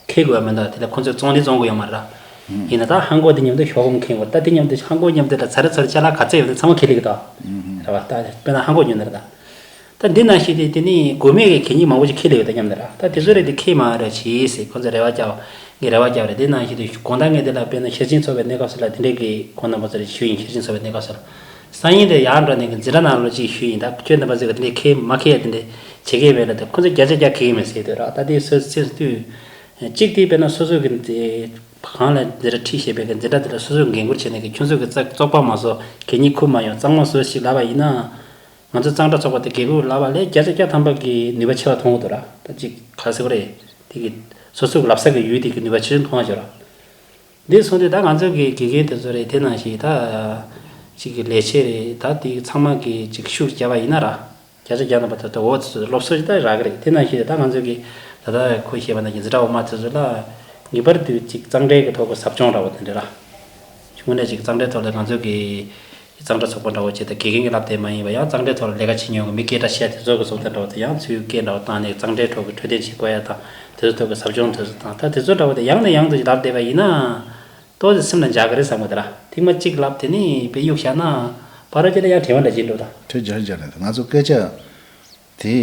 འཁྱེར་དགོས་ཡ་མེད་འདུག་དེ་ལ་ཁོ་ཚོས་བཙོང་ནི་བཙོང་དགོས་ཡོད་མ་རེད། ཡིན་ན་ད་ཧང་གོག་དེ་མཉམ་དུ་ཤོག་སྒམ་འཁྱེར་དགོས། ད་དེ་མཉམ་དུ་ཧང་གོག་མཉམ་དུ་ད་ཚར་རེ་ཚར་རེ་ཅ་ལག་ག་ཚད་ཡོད་ན་ཚང་མ་འཁྱེར་སླེབས་ཀྱི་འདུག་རེད་བ། ད་དཔེར་ན་ཧང་གོག་ཉོས་ན་རེད་ད། ད་འདི་ནང་བཞིན་དེ་དེ་ནི་དགོས་མེད་ཀྱི་གད་སྙིགས་མང་པོ་ཞིག་འཁྱེར་སླེབས་ཡོད་ད་སྙམ་ནས་ར། ད་དེ་ཚོ་རེད་དེ་འཁྱེར་མ་རེད་བྱས་ཟེར་ཁོ་ཚོས་རེ་བ་བརྒྱབ། ངས་རེ་བ་བརྒྱབ་རེད། དེ་ནང་བཞིན་དུ་དགོང་དག་ངས་དེ་ལ་དཔེར་ན་ཤེར་ཕྱིན་ཚོགས་པའི་གནས་སྐབས་སུ་ལ་དེ་འདྲས་ཀྱི་ཁོང་རྣམ་པ་ཚོར་ཞུས་ཡིན། ཤེར་ཕྱིན་ཚོགས་པའི་གནས་སྐབས་སུ་ལ། སང་ཉིན་དེ་ཡར་འགྲོ་ནས་ཀྱི་འཛིན་གྲྭ་ནང་ལོགས་ཅིག་ཞུས་ཡིན། ད་ཁྱོད་རྣམ་པ་ཚོས་ཀྱི་དེ་འདྲས་འཁྱེར་མ་འཁྱེར་ཡ་དེ་འདྲས་བྱེད་ཀྱི་མེད་ལ། དེ་ཁོ་ཚོས་བརྒྱ་ཆ་བརྒྱ་འཁྱེར་གྱི་མེད་ཟེར་དུས་ར། ད་དེ་སོ་སོས་དུས་གཅིག་དེ་དཔེར་ན་སོ་སོ་གི་དེ་གང་ལ་འཛིན་གྲྭ་ཁྲིད་བྱས་པའི་གི་འཛིན་གྲྭ་དེ་ལ་སོ་སོས་འགན་འཁུར་བྱས་ནས་ཀྱི་ཁྱོད་ཚོ་གི་བཙོག་བཙོག་པ་མ་བཟོ། གད་སྙིགས་ཁུར་མ་ཡོང་། གཙང་མ་བཟོ་ཞེས་ལབ་པ་ཡིན་ན། ང་ཚོ་གཙང་སྦྲ་ཚོགས་པ་དེ་དགེ་སྐོས་ལབ་པ་ལས་བརྒྱ་ཆ་བརྒྱ་ཐམ་པ་གི་ནུས་པ་ཆེ་བ་མཐོང་གི་འདུག་ར། ད་ཅིག་ག་ཟེར་བ་རེད། དེ་གི་སོ་སོ་གི་ལབ་ས་གི་ཡུལ་དེ་གི་ནུས་པ་ཆེ་ཆུང་མཐོང་བ་ཞིག་ར། འདི་སོང་དུས་ད་ང་ཚོ་གི་དགེ་རྒན་དེ་ཚོ་རེད། དེ་ནང་བཞིན་ད་ཅིག་གི་ལས་བྱེད་རེད། ད་དེ་ཚང་མ་གི་ཅིག་ཤུགས་རྒྱབ་པ་ཡིན་ན་ར། བརྒྱ་ཆ་བརྒྱ་ཐམ་པ་ད་ལྟ་འོ་དེ་ཚོ་སློབ་གསོ་ཞིག་ད་རག་གི་རེད། དེ་ནང་བཞིན་ད་ང་ཚོ་གི་ད་ལྟ་ཁོས་བཤད་པ་ནང་བཞིན་འཛིན་གྲྭ་འོག་མ་དེ་ཚོ་ལ་ངེས་པར་དུ་ཅིག་གཙང་སྦྲའི་གི་ཐོག་གི་ཟབ་སྦྱོང་འདྲ་བོ་དེ་འདྲ་ར། དངོས་གནས་ཅིག་གཙང་སྦྲའི་ཐོག་ལ་ང་ཚོ་གི་གཙང་སྦྲ་ཚོགས་པ་འདྲ་བོ་བྱས་ཏེ་དགེ་རྒན་གྱིས་ལབ་བསྡད་མ་ཡིན་པ་ཡང་། གཙང་སྦྲའི་ཐོག་ལ་ལས་ཀ་བྱེད་མྱོང་གི་མི་སྐད་གྲགས་ཆེ་དེ་ཚོ་གི་བཟོ་ལྟ་འདྲ་བོ་དེ་ཡང་ཚུར་སྐད་འདྲ་བོ་བཏང་ནས་གཙང་སྦྲའི་ཐོག་གི་འཕྲོད་བསྟེན་བྱེད་དགོས་ཡ་དང་། དེ་ཚོ་ཐོག་གི་ཟབ་སྦྱོང་དེ་ཚོ་དང་། ད་དེ་ཚོ་འདྲ་བོ་དེ་ཡང་ནས་ཡང་དུ་ལབ་བསྡད་པ་ཡིན་ན། ཏོག་ཙམ་སེམས་ལ་འཇགས་ཀྱི་རེད་བསམ་གི་འདུག་ར། ཐེངས་མ་གཅིག་ལབ་དེ་ནས་དཔེ་གཡུག་བཞག་ན་ཕ་རོལ་ཅིག་ལ་ཡང་དྲན་པ་འདྲ་ཅིག་འགྲོ་ད། ཁྲི་སྦྱར་སྦྱར་ནས་ང་ཚོ་སྐད་ཆ་དེ་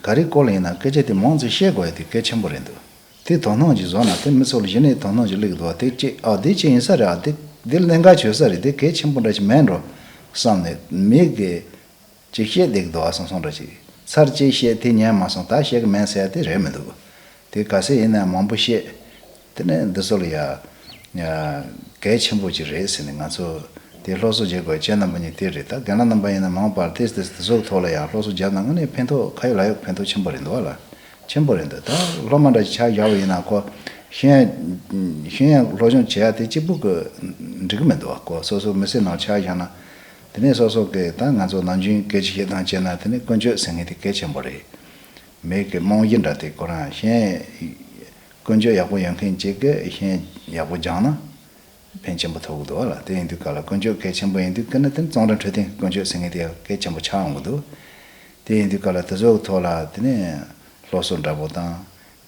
ག་རེ་སྐོར་ལ་ཡིན་ན། སྐད་ཆ་དེ་མང་ཙམ་བཤད་དགོས་ཡ་དེ་གལ་ཆེན་པོ་རེད་འདུག་དེ་དོ་སྣང་ཅིག་བཟོ་ན་དེ་མི་ཚོ་ལ་གཞི་ནས་དོ་སྣང་ཅིག་སླེབས་འདུག་དེ་ཅི་ཨ་དེ་ཅི་ཡིན་ས་རེད། ཨ་དེ་དེ་ལ་གནད་འགག་ཆེ་ས་རེད། དེ་གལ་ཆེན་པོ་འདྲ་ཞིག་མེད་འགྲོ་བསམ་ནས་མི་གིས་ཅིག་བཤད་བསྡད་འདུག་ཨ་སང་སང་འདྲ་ཞིག་ཚར་གཅིག་བཤད་དེ་ཉན་མ་སོང་། ད་བཤད་གི་མེད་ཟེར་ཡ་དེ་རེད་མི་འདུག་དེ་ག་ཚད་ཡིན་ན་མང་པོ་བཤད། དེ་ནས་འདི་ཚོ་ལ་ཡ་ཡ་གལ་ཆེན་པོ་ཅིག་རེད་ཟེར་ནས། ང་ཚོ་དེ་སློབ་གསོ་བྱེད་དགོས་ཁྱེད་རྣམ་པ་གཉིས་དེ་རེད། ད་རྒན་ལགས་རྣམ་པ་ཡིན་ན་མང་བར་དེ་དེ་ཚོ་གི་ཐོག་ལ་ཡང་སློབ་གསོ་བརྒྱབ་ན་དངོས་གནས་ཕན་ཐོགས་ཁ་ཡོད་ལག་ཡོད་ཕན་ཐོགས་ཆེན་པོ་རེད་འདུག་ཨ་ལ། ཆེན་པོ་རེད་འདུག་ད་སློབ་མ་འདྲ་ཞིག་ཆ་བཞག་པ་ཡིན་ན་ཁོ་ཤེས་ཡོན་ཤེས་ཡོན་སློབ་སྦྱོང་བྱེད་ཡ་དེ་གཅིག་པུ་གི་འགྲིག་གི་མི་འདུག་བ། ཁོ་སོ་སོ་མི་སེར་ནང་ཆ་བཞག་ན། དེ་ནས་སོ་སོ་གི་ད་ང་ཚོ་ནམ་རྒྱུན་སྐད་ཆ་བཤད་སྟངས་བྱས་ན་དེ་ནས་ཀུན་སྤྱོད་ཟེར་མཁན་དེ་གལ་ཆེན་པོ་རེད། མི་གི་རྨང་གཞི་འདྲ་དེ་ཁོ་རང་ཤེས་ཡོན་ཀུན་སྤྱོད་ཡག་པོ་ཡོད་མཁན་གཅིག་གིས་ཤེས་ཡོན་ཡག་པོ་སྦྱངས་ན། ཕན་ཆེན་པོ་ཐོགས་ཀྱི་འདུག་བ་ལ། དེ་ཡིན་དུས་ག་ལ་ཀུན་སྤྱོད་གལ་ཆེན་པོ་ཡིན་དུས་ཀྱི་ནི་དེ་ནི་གཙང་སྦྲ་འཕྲོད་བསྟེན་ཀུན་སྤྱོད་ཟེར་མཁན་དེ་ཡང་གལ་ཆེན་པོ་ཆགས་ཡོང་གི་འདུག་དེ་ཡིན་དུས་ག་ལ་དེ་ཚོའི་ཐོག་ལ་དེ་ནས་སློབ་གསོ་འདྲ་པོ་དང་།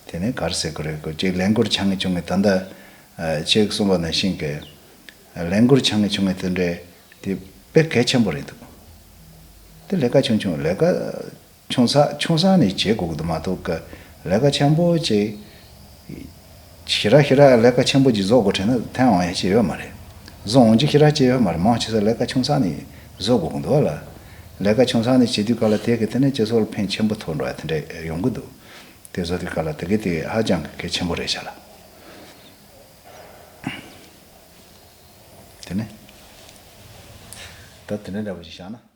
དེ་ནས་ག་རེ་ཟེར་དགོས་རེད། ཀྱི་ཅིག་ལས་འགུལ་ཆགས་མཁན་བྱུང་མཁན་ད་ལྟ་ཁྱེད་ཀྱིས་གསུངས་པ་ནང་བཞིན་གྱི་ལས་འགུལ་ཆགས་མཁན་བྱུང་མཁན་དེ་འདྲས་དེ་དཔེ་གལ་ཆེན་པོ་རེད་འདུག་དེ་ལས་ཀ་ཆུང་ཆུང་ལས་ཀ་ཆུང་ས་ཆུང་ས་ནས་བྱེད་དགོས་ཀྱི་འདུག་མ་གཏོགས་ཀྱི་ལས་ཀ་ཆེན་པོ་ཅིག་ཞེ་དྲག་ཞེ་དྲག་ལས་ཀ་ཆེན་པོ་ཅིག་བཟོ་དགོས་དྲན་ན་ཐོན་འོང་ཡ་ཅིག་ཡོད་མ་རེད། བཟོ་འོང་རྒྱུ་ཞེ་དྲག་ཅིག་ཡོད་མ་རེད། མང་ཆེ་ས་ལས་ཀ་ཆུང་ས་ནས་བཟོ་དགོས་ཀྱི་འདུག་བ་ལ། ལས་ཀ་ཆུང་ས་ནས་བྱེད་དུས་ག་ལ་དེ་གི་དེ་ནས་སྤྱི་ཚོགས་ལ་ཕན་ཆེན་པོ་ཐོགས་འགྲོ་ཡ་དེ་འདྲ་ཡོང་གི་འདུག་དེ་བཟོ་དུས་ག་ལ་དེ་གི་དེ་ཧ་ཅང་གི་གལ་ཆེན་པོ་རེད་ཤག་ལ། དེ་ནས་ད་དེ་འདྲ་འདྲ་པོ་ཅིག་བཞག་ན།